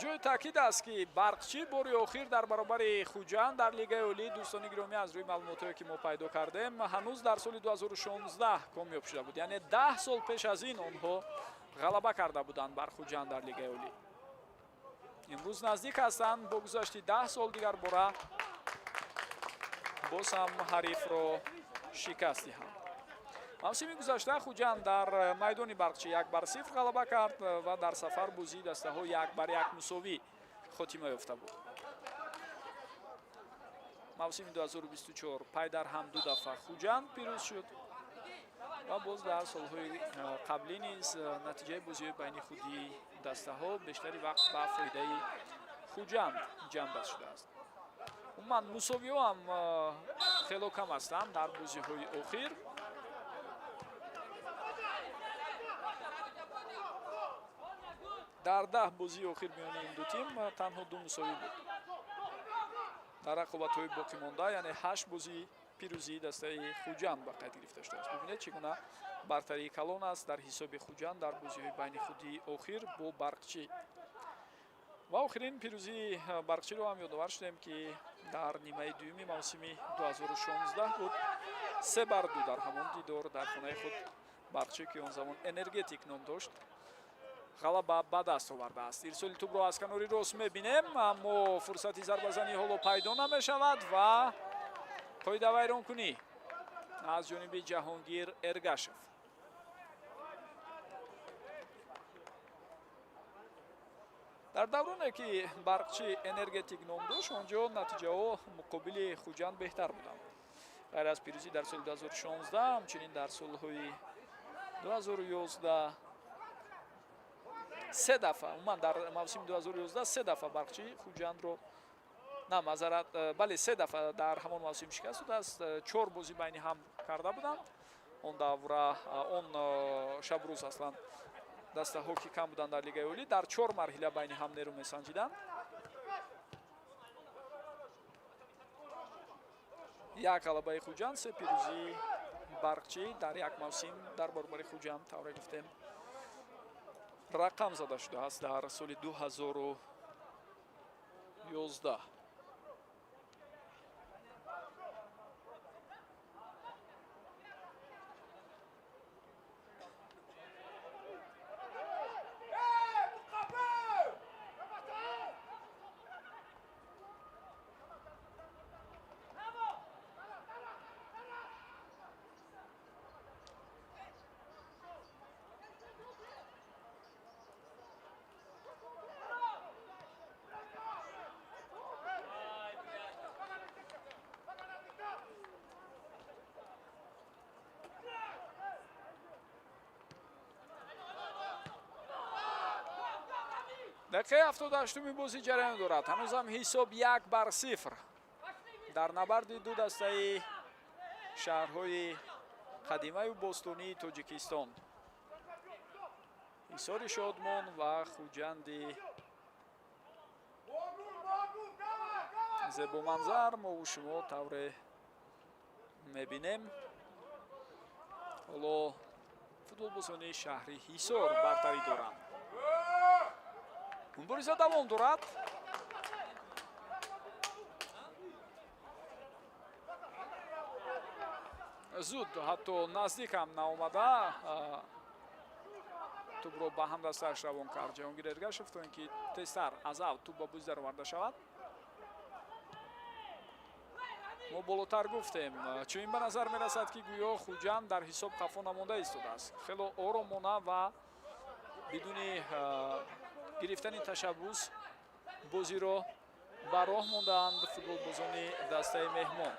ҷои таъкид аст, ки Барқчӣ бори охир дар баробари Хуҷанд дар Лигаи Олӣ, дӯстони гиромӣ, аз рӯи маълумотҳое ки мо пайдо кардем, ҳанӯз дар соли 2016 комёб шуда буд. Яъне 10 сол пеш аз ин онҳо ғалаба карда буданд бар Хуҷанд дар Лигаи Олӣ. Имрӯз наздик ҳастанд бо гузашти 10 сол дигар бора боз ҳам ҳарифро шикаст диҳанд. Мавсими гузашта Хуҷанд дар майдони Барқчӣ 1-0 ғалаба кард ва дар сафар бозии дастаҳо 1-1 мусовӣ хотима ёфта буд. Мавсими 2024 пай дар ҳам ду дафъа Хуҷанд пирӯз шуд Ва боз дар солҳои қаблӣ низ натиҷаи бозиҳои байни худии дастаҳо бештари вақт ба фоидаи Хуҷанд ҷамъбаст шудааст. Умуман, мусовиҳо ҳам хело кам ҳастанд дар бозиҳои охир. Дар 10 бозии охир миёни ин ду тим танҳо ду мусовӣ буд. Дар рақобатҳои боқимонда, яъне 8 бозӣ, пирӯзии дастаи Хуҷанд ба қайд гирифта шудааст. Бибинед, чӣ гуна бартарии калон аст дар ҳисоби Хуҷанд дар бозиҳои байни худии охир бо Барқчӣ. Ва охирин пирӯзии Барқчиро ҳам ёдовар шудем, ки дар нимаи дуюми мавсими 2016 буд. 3-2 дар ҳамон дидор дар хонаи худ Барқчӣ, ки он замон Энергетик ном дошт, ғалаба ба даст овардааст. Ирсоли тӯбро аз канори рост мебинем, аммо фурсати зарбазанӣ ҳоло пайдо намешавад ва қоидавайронкунӣ аз ҷониби Ҷаҳонгир Эргашев. Дар давроне, ки Барқчӣ Энергетик ном дошт, он ҷо натиҷаҳо муқобили Хуҷанд беҳтар буданд. Ғайр аз пирӯзӣ дар соли 2016, ҳамчунин дар солҳои 2011 се дафъа, умуман дар мавсими 2011 се дафъа Барқчӣ Хуҷандро, на, маъзарат, бале, се дафъа дар ҳамон мавсим шикаст додааст. Чор бозӣ байни ҳам карда буданд. Он давра, он шабрӯз аслан дастаҳо, ки кам буданд дар Лигаи Олӣ, дар чор марҳила байни ҳам нерӯ месанҷиданд. Як ғалабаи Хуҷанд, се пирӯзии Барқчӣ дар як мавсим дар баробари Хуҷанд, тавре гуфтем, рақам зада шудааст дар соли 2011. Дақиқаи 78-уми бозӣ ҷараён дорад. Ҳанӯзам ҳисоб 1-0 дар набарди ду дастаи шаҳрҳои қадимаю бостонии Тоҷикистон, Ҳисори Шодмон ва Хуҷанди зебоманзар. Мову шумо тавре мебинем, ҳоло футболбозони шаҳри Ҳисор бартарӣ доранд. Мубориза давом дорад. Зуд, ҳатто наздик ҳам наомада, тӯбро ба ҳамдастааш равон кард Ҷаҳонгир Эргашев, то ин ки тезтар аз авт тӯб ба бозӣ дароварда шавад. Мо болотар гуфтем, чунин ба назар мерасад, ки гӯё Хуҷанд дар ҳисоб қафо намонда истодааст. Хело оромона ва бидуни гирифтани ташаббус бозиро ба роҳ мондаанд футболбозони дастаи меҳмон.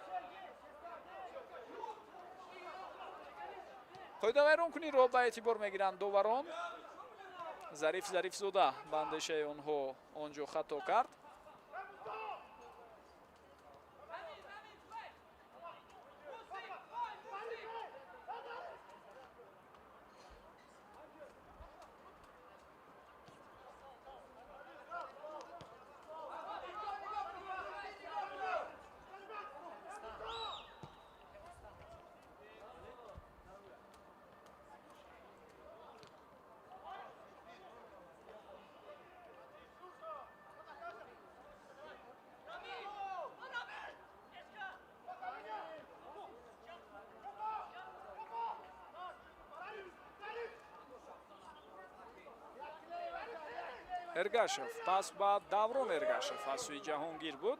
Қоидавайронкуниро ба эътибор мегиранд доварон. Зариф Зарифзода ба андешаи онҳо он ҷо хато кард. Эргашев, пас ба Даврон Эргашев аз сӯи Ҷаҳонгир буд.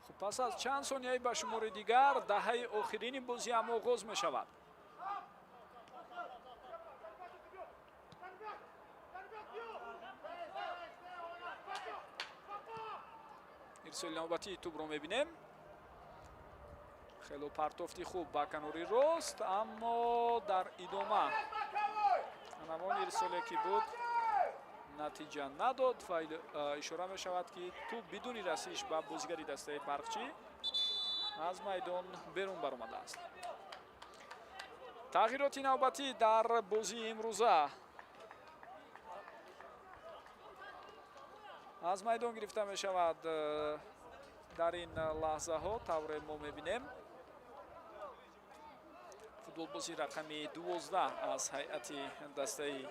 Хуб, пас аз чанд сонияи ба шумори дигар даҳаи охирини бозӣ ҳам оғоз мешавад. Ирсоли навбатии тӯбро мебинем. Хело партофти хуб ба канори рост, аммо дар идома ҳамон ирсоле ки буд натиҷа надод ва ишора мешавад, ки тӯб бидуни расиш ба бозигари дастаи Барқчӣ аз майдон берун баромадааст. Тағйироти навбатӣ дар бозии имрӯза аз майдон гирифта мешавад. Дар ин лаҳзаҳо тавре мо мебинем, футболбози рақами 12 аз ҳайати дастаи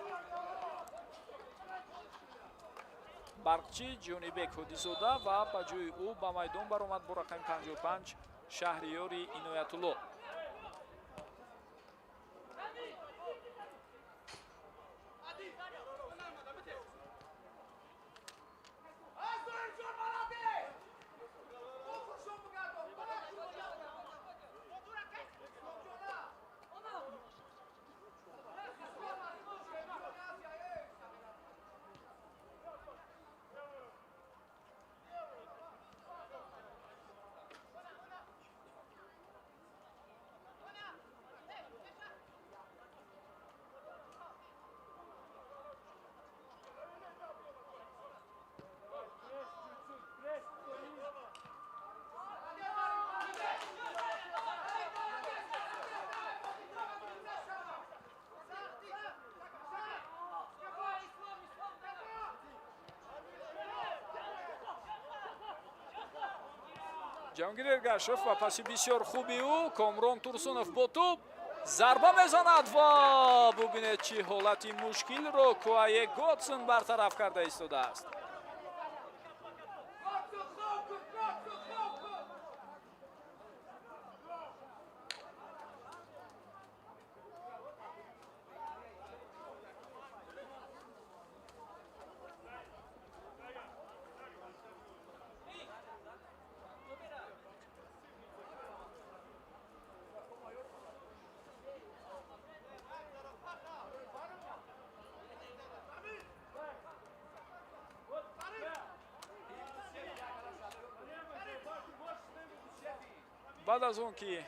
Барқчӣ Ҷонибек Ҳодизода ва ба ҷои ӯ ба майдон баромад бо рақами 55 Шаҳриёри Иноятулло. Ҷаҳонгир Эргашев ва паси бисёр хуби ӯ Комрон Турсунов бо тӯб зарба мезанад ва бубинед, чӣ ҳолати мушкилро Куае Готсон бартараф карда истодааст. Баъд аз он ки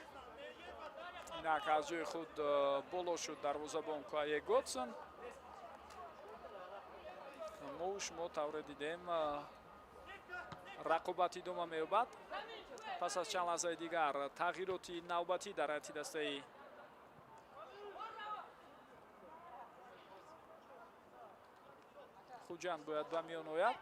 инак аз ҷои худ боло шуд дарвозабон Куае Готсон, мо шумо тавре дидем, рақобат идома меёбад. Пас аз чанд лаҳзаи дигар тағйироти навбатӣ дар ҳайати дастаи Хуҷанд бояд ба миён ояд.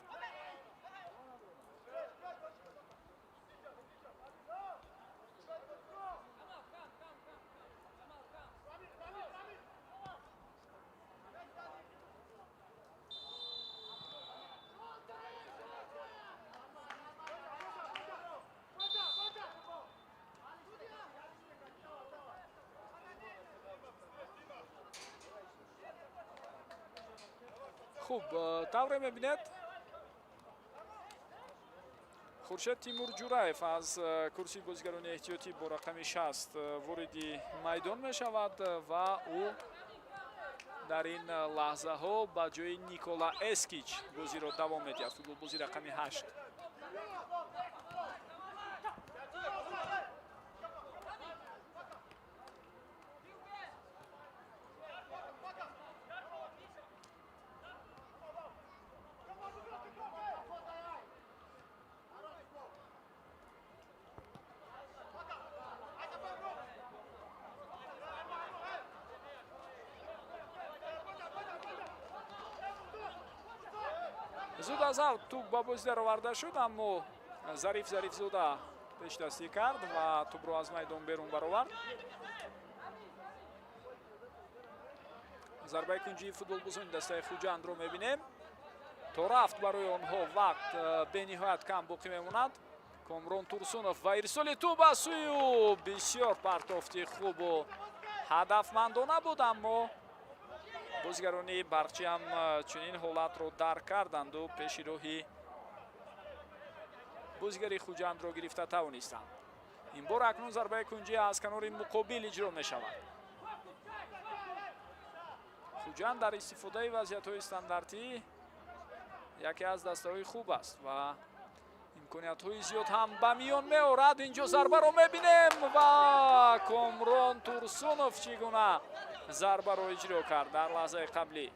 Хуб, тавре мебинед, Хуршед Тимур Ҷураев аз курсии бозигарони эҳтиётӣ бо рақами 60 вориди майдон мешавад ва ӯ дар ин лаҳзаҳо ба ҷои Никола Эскич бозиро давом медиҳад, футболбози рақами 8. Зуд аз авт тӯб ба бозӣ дароварда шуд, аммо Зариф Зарифзода пешдастӣ кард ва тӯбро аз майдон берун баровард. Зарбаи кунҷии футболбозони дастаи Хуҷандро мебинем. То рафт барои онҳо вақт бениҳоят кам боқӣ мемонад. Комрон Турсунов ва ирсоли тӯб аз сӯи ӯ бисёр партофти хубу ҳадафмандона буд, аммо бозигарони Барқчӣ ҳам чунин ҳолатро дарк карданду пеши роҳи бозигари Хуҷандро гирифта тавонистанд. Ин бор акнун зарбаи кунҷӣ аз канори муқобил иҷро мешавад. Хуҷанд дар истифодаи вазъиятҳои стандартӣ яке аз дастаҳои хуб аст ва имкон Имкониятҳои зиёд ҳам ба миён меорад. Инҷо зарбаро мебинем ва Комрон Турсунов чӣ гуна зарбаро иҷро кард дар лаҳзаи қаблӣ.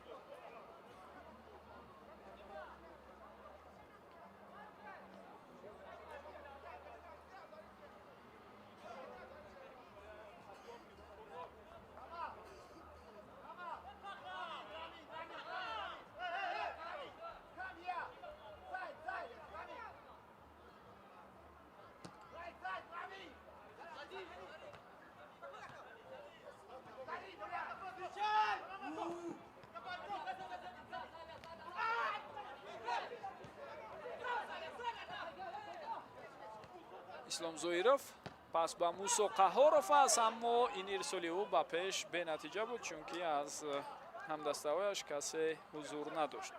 Ислом Зоиров пас ба Мусо Қаҳоров аст, аммо ин ирсоли ӯ ба пеш бенатиҷа буд, чунки аз ҳамдастаҳояш касе ҳузур надошт.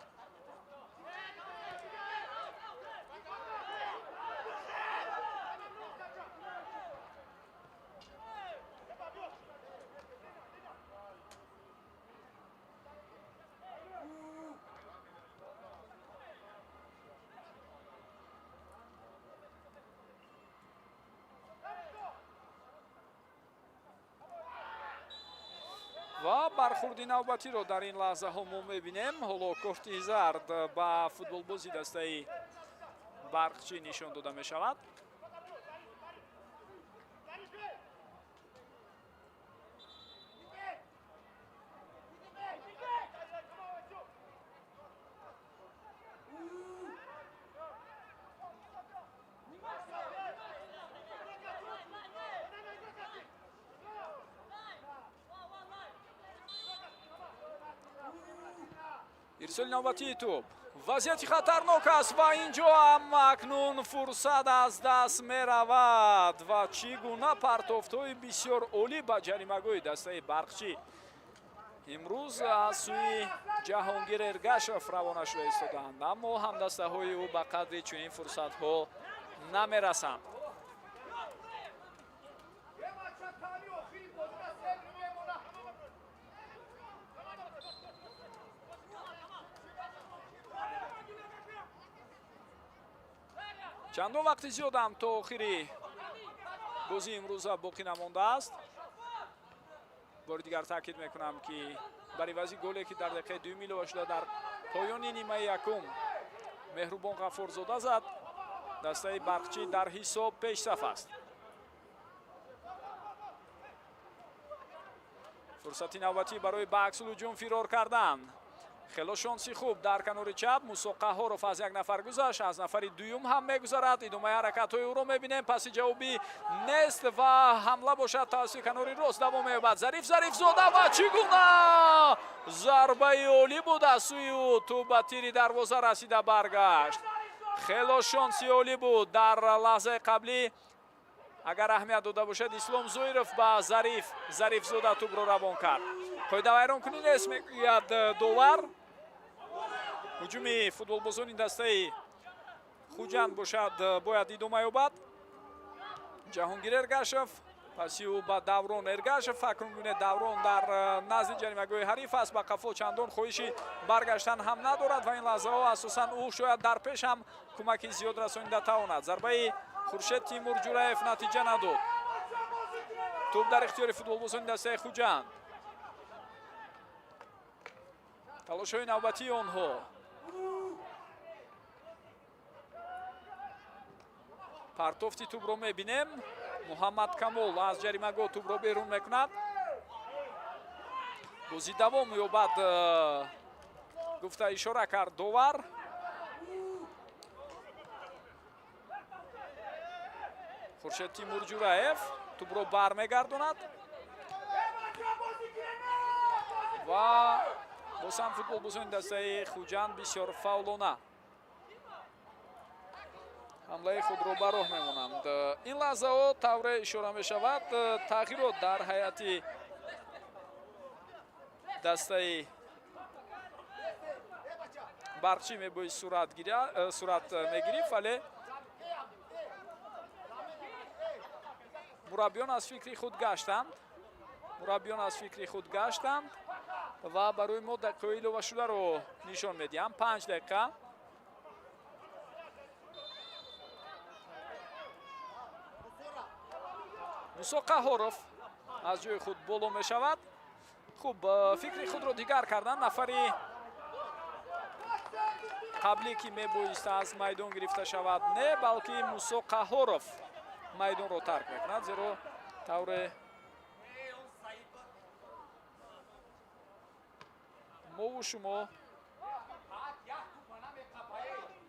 Ва бархурди навбатиро дар ин лаҳзаҳо мо мебинем. Ҳоло корти зард ба футболбози дастаи Барқчӣ нишон дода мешавад. Ирсоли навбатии тӯб. Вазъияти хатарнок аст ва инҷо ҳам акнун фурсат аз даст меравад ва чӣ гуна партофтҳои бисёр олӣ ба ҷаримагоҳи дастаи Барқчӣ имрӯз аз сӯи Ҷаҳонгир Эргашев равона шуда истодаанд, аммо ҳамдастаҳои ӯ ба қадри чунин фурсатҳо намерасанд. Чандон вақти зиёдам то охири бозии имрӯза боқӣ намондааст. Бори дигар таъкид мекунам, ки бар ивази голе, ки дар дақиқаи дуюм илова шуда дар поёни нимаи якум Меҳрубон Ғаффорзода зад, дастаи Барқчӣ дар ҳисоб пешсаф аст. Фурсати навбатӣ барои ба аксулҳуҷум фирор кардан. Хело шонси хуб дар канори чап. Мусо Қаҳоров аз як нафар гузашт, аз нафари дуюм ҳам мегузарад. Идомаи ҳаракатҳои ӯро мебинем. Паси ҷавобӣ нест ва ҳамла бошад тавассути канори рост давом меёбад. Зариф Зарифзода ва чӣ гуна зарбаи олӣ буд аз сӯи ӯ. Тӯб ба тири дарвоза расида баргашт. Хело шонси олӣ буд дар лаҳзаи қаблӣ. Агар аҳамият дода бошад, Ислом Зоиров ба Зариф Зарифзода тӯбро равон кард. Қоидавайронкунӣ нест, мегӯяд довар. Ҳуҷуми футболбозони дастаи Хуҷанд бошад бояд идома ёбад. Ҷаҳонгир Эргашев паси ӯ ба Даврон Эргашев. Акнун бинед, Даврон дар назди ҷаримагоҳи ҳариф аст. Ба қафо чандон хоҳиши баргаштан ҳам надорад ва ин лаҳзаҳо асосан ӯ шояд дар пеш ҳам кӯмаки зиёд расонида тавонад. Зарбаи Хуршед Тимур Ҷураев натиҷа надод. Тӯб дар ихтиёри футболбозони дастаи Хуҷанд. Талошҳои навбатии онҳо. Партофти тӯбро мебинем. Муҳаммад Камол аз ҷаримагоҳ тӯбро берун мекунад. Бозӣ давом меёбад, гуфта ишора кард довар. Хуршед Тимур Ҷураев тӯбро бармегардонад ва боз ҳам футболбозони дастаи Хуҷанд бисёр фаъолона ҳамлаи худро ба роҳ мемонанд. Ин лаҳзаҳо тавре ишора мешавад, тағйирот дар ҳайати дастаи Барқчӣ мебоист сурат мегирифт, вале мураббиён аз фикри худ гаштанд. Мураббиён аз фикри худ гаштанд ва барои мо дақиқаҳои иловашударо нишон медиҳанд. 5 дақиқа. Мусо Қаҳоров аз ҷои худ боло мешавад. Хуб, фикри худро дигар кардан. Нафари қаблӣ, ки мебоист аз майдон гирифта шавад, не, балки Мусо Қаҳоров майдонро тарк мекунад, зеро тавре мову шумо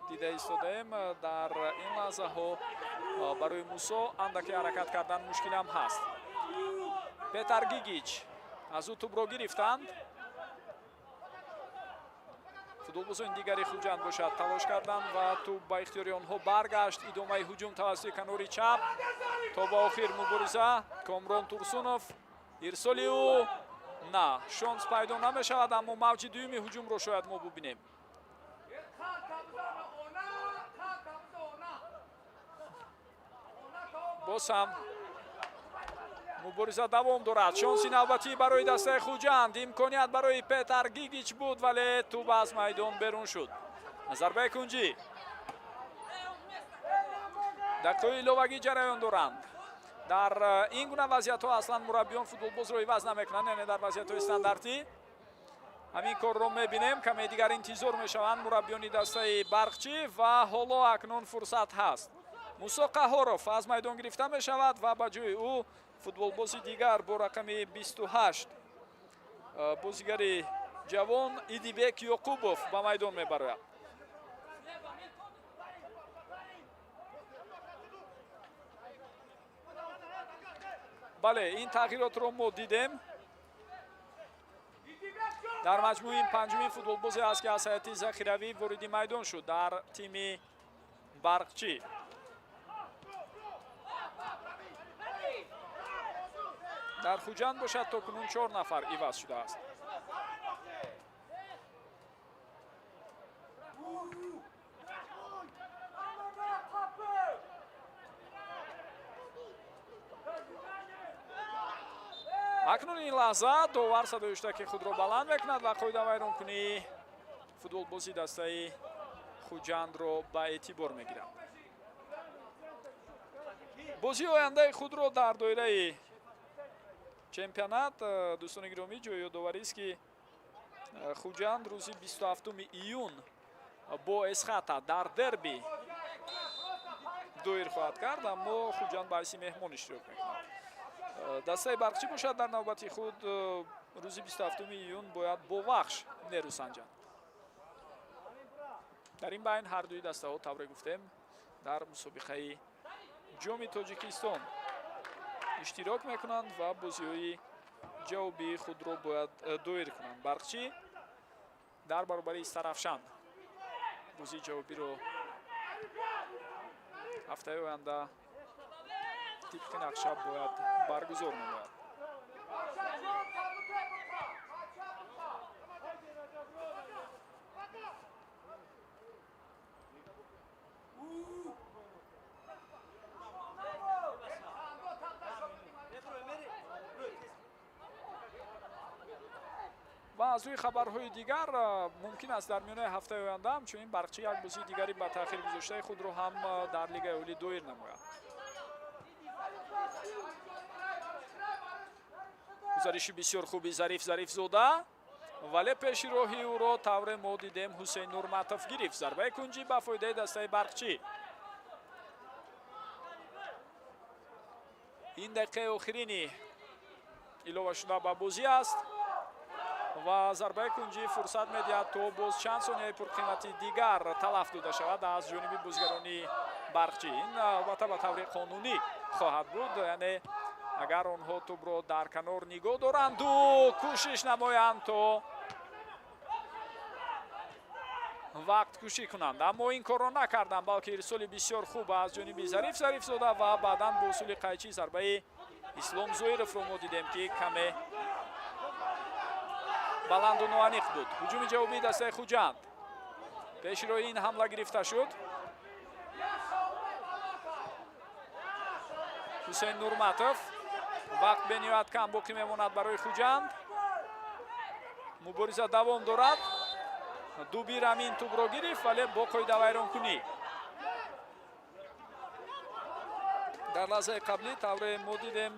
дида истодаем, дар ин лаҳзаҳо барои Мусо андаке ҳаракат кардан мушкилам ҳаст. Петар Гигич, аз ӯ тӯбро гирифтанд. Футболбозони дигари Хуҷанд бошад, талош карданд ва тӯб ба ихтиёри онҳо баргашт. Идомаи ҳуҷум тавассути канори чап, то ба охир мубориза. Комрон Турсунов, ирсоли ӯ, на, шонс пайдо намешавад, аммо мавҷи дуюми ҳуҷумро шояд мо бубинем. Боз ҳам мубориза давом дорад. Шонси навбатӣ барои дастаи Хуҷанд, имконият барои Петар Гигич буд, вале тӯб аз майдон берун шуд. Зарбаи кунҷӣ. Дақиқаҳои иловагӣ ҷараён доранд. Дар ин гуна вазъиятҳо аслан мураббиён футболбозро иваз намекунанд, яъне дар вазъиятҳои стандартӣ ҳамин корро мебинем. Каме дигар интизор мешаванд мураббиёни дастаи Барқчӣ ва ҳоло акнун фурсат ҳаст. Мусо Қаҳоров аз майдон гирифта мешавад ва ба ҷои ӯ футболбози дигар бо рақами 28, бозигари ҷавон Идибек Ёқубов ба майдон мебарояд. Бале, ин тағйиротро мо дидем. Дар маҷмӯъ ин панҷумин футболбозе аст, ки аз ҳайати захиравӣ вориди майдон шуд дар тими Барқчӣ. Дар Хуҷанд бошад, то кунун 4 нафар иваз шудааст. Акнун ин лаҳза довар садои ҳуштаки худро баланд мекунад ва қоидавайронкунии футболбози дастаи Хуҷандро ба эътибор мегирад. Бозии ояндаи худро дар доираи чемпионат, дӯстони гиромӣ, ҷои ёдоварист, ки Хуҷанд рӯзи 27 июн бо Эсхата дар дерби доир хоҳад кард, аммо Хуҷанд ба ҳайси меҳмон иштирок мекунад. Дастаи Барқчӣ бошад, дар навбати худ рӯзи 27 июн бояд бо Вахш нерӯ санҷад. Дар ин байн ҳар дуи дастаҳо, тавре гуфтем, дар мусобиқаи Ҷоми Тоҷикистон иштирок мекунанд ва бозиҳои ҷавобии худро бояд доир кунанд. Барқчӣ дар баробари Истарафшан бозии ҷавобиро ҳафтаи оянда тибқи нақша бояд баргузор намояд. Ва аз рӯи хабарҳои дигар, мумкин аст дар миёнаи ҳафтаи оянда ҳамчунин Барқчӣ як бозии дигари ба таъхир гузоштаи худро ҳам дар Лигаи Олӣ доир намояд. Гузариши бисёр хуби Зариф Зарифзода, вале пеши роҳи ӯро, тавре мо дидем, Ҳусейн Нурматов гирифт. Зарбаи кунҷӣ ба фоидаи дастаи Барқчӣ. Ин дақиқаи охирини илова шуда ба бозӣ аст ва зарбаи кунҷӣ фурсат медиҳад, то боз чанд сонияи пурқимати дигар талаф дода шавад аз ҷониби бозигарони Барқчӣ. Ин албатта ба таври қонунӣ хоҳад буд, яъне агар онҳо тӯбро дар канор нигоҳ доранду кӯшиш намоянд, то вақткушӣ кунанд, аммо ин корро накарданд, балки ирсоли бисёр хуб аз ҷониби Зариф Зарифзода ва баъдан бо усули қайчӣ зарбаи Ислом Зоировро мо дидем, ки каме баланду ноаниқ буд. Ҳуҷуми ҷавобии дастаи Хуҷанд, пеши роҳи ин ҳамла гирифта шуд. Ҳусейн Нурматов. Вақт бениҳоят кам боқӣ мемонад барои Хуҷанд. Мубориза давом дорад. Дубир Амин тӯбро гирифт, вале бо қоидавайронкунӣ. Дар лаҳзаи қаблӣ тавре мо дидем,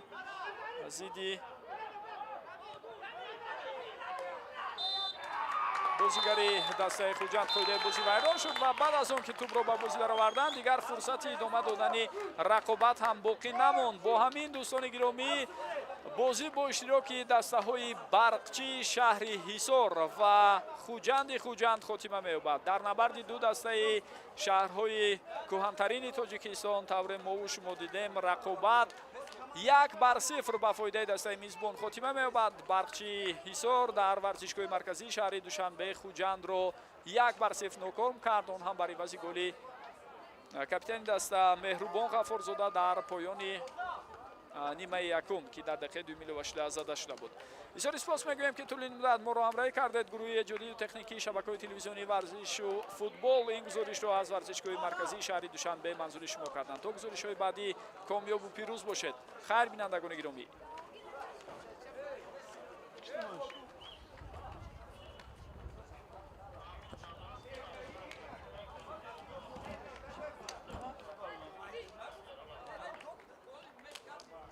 зидди бозигари дастаи Хуҷанд қоидаи бозӣ вайрон шуд ва баъд аз он ки тӯбро ба бозӣ дароварданд, дигар фурсати идома додани рақобат ҳам боқӣ намонд. Бо ҳамин, дӯстони гиромӣ, бозӣ бо иштироки дастаҳои Барқчии шаҳри Ҳисор ва Хуҷанди Хуҷанд хотима меёбад. Дар набарди ду дастаи шаҳрҳои кӯҳантарини Тоҷикистон, тавре мову шумо дидем, рақобат 1-0 ба фоидаи дастаи мизбон хотима меёбад. Барқчии Ҳисор дар варзишгоҳи марказии шаҳри Душанбе Хуҷандро 1-0 ноком кард, он ҳам бар ивази голи капитани даста Меҳрубон Ғаффорзода дар поёни нимаи якум, ки дар дақиқаи дуюми иловашуда зада шуда буд. Бисёри сипос мегӯем, ки тӯли муддат моро ҳамроҳӣ кардед. Гурӯҳи эҷодию техникии шабакаҳои телевизионии варзишу футбол ин гузоришро аз варзишгоҳи марказии шаҳри Душанбе манзури шумо карданд. То гузоришҳои баъдӣ комёбу пирӯз бошед. Хайр, бинандагони гиромӣ. Чӣ?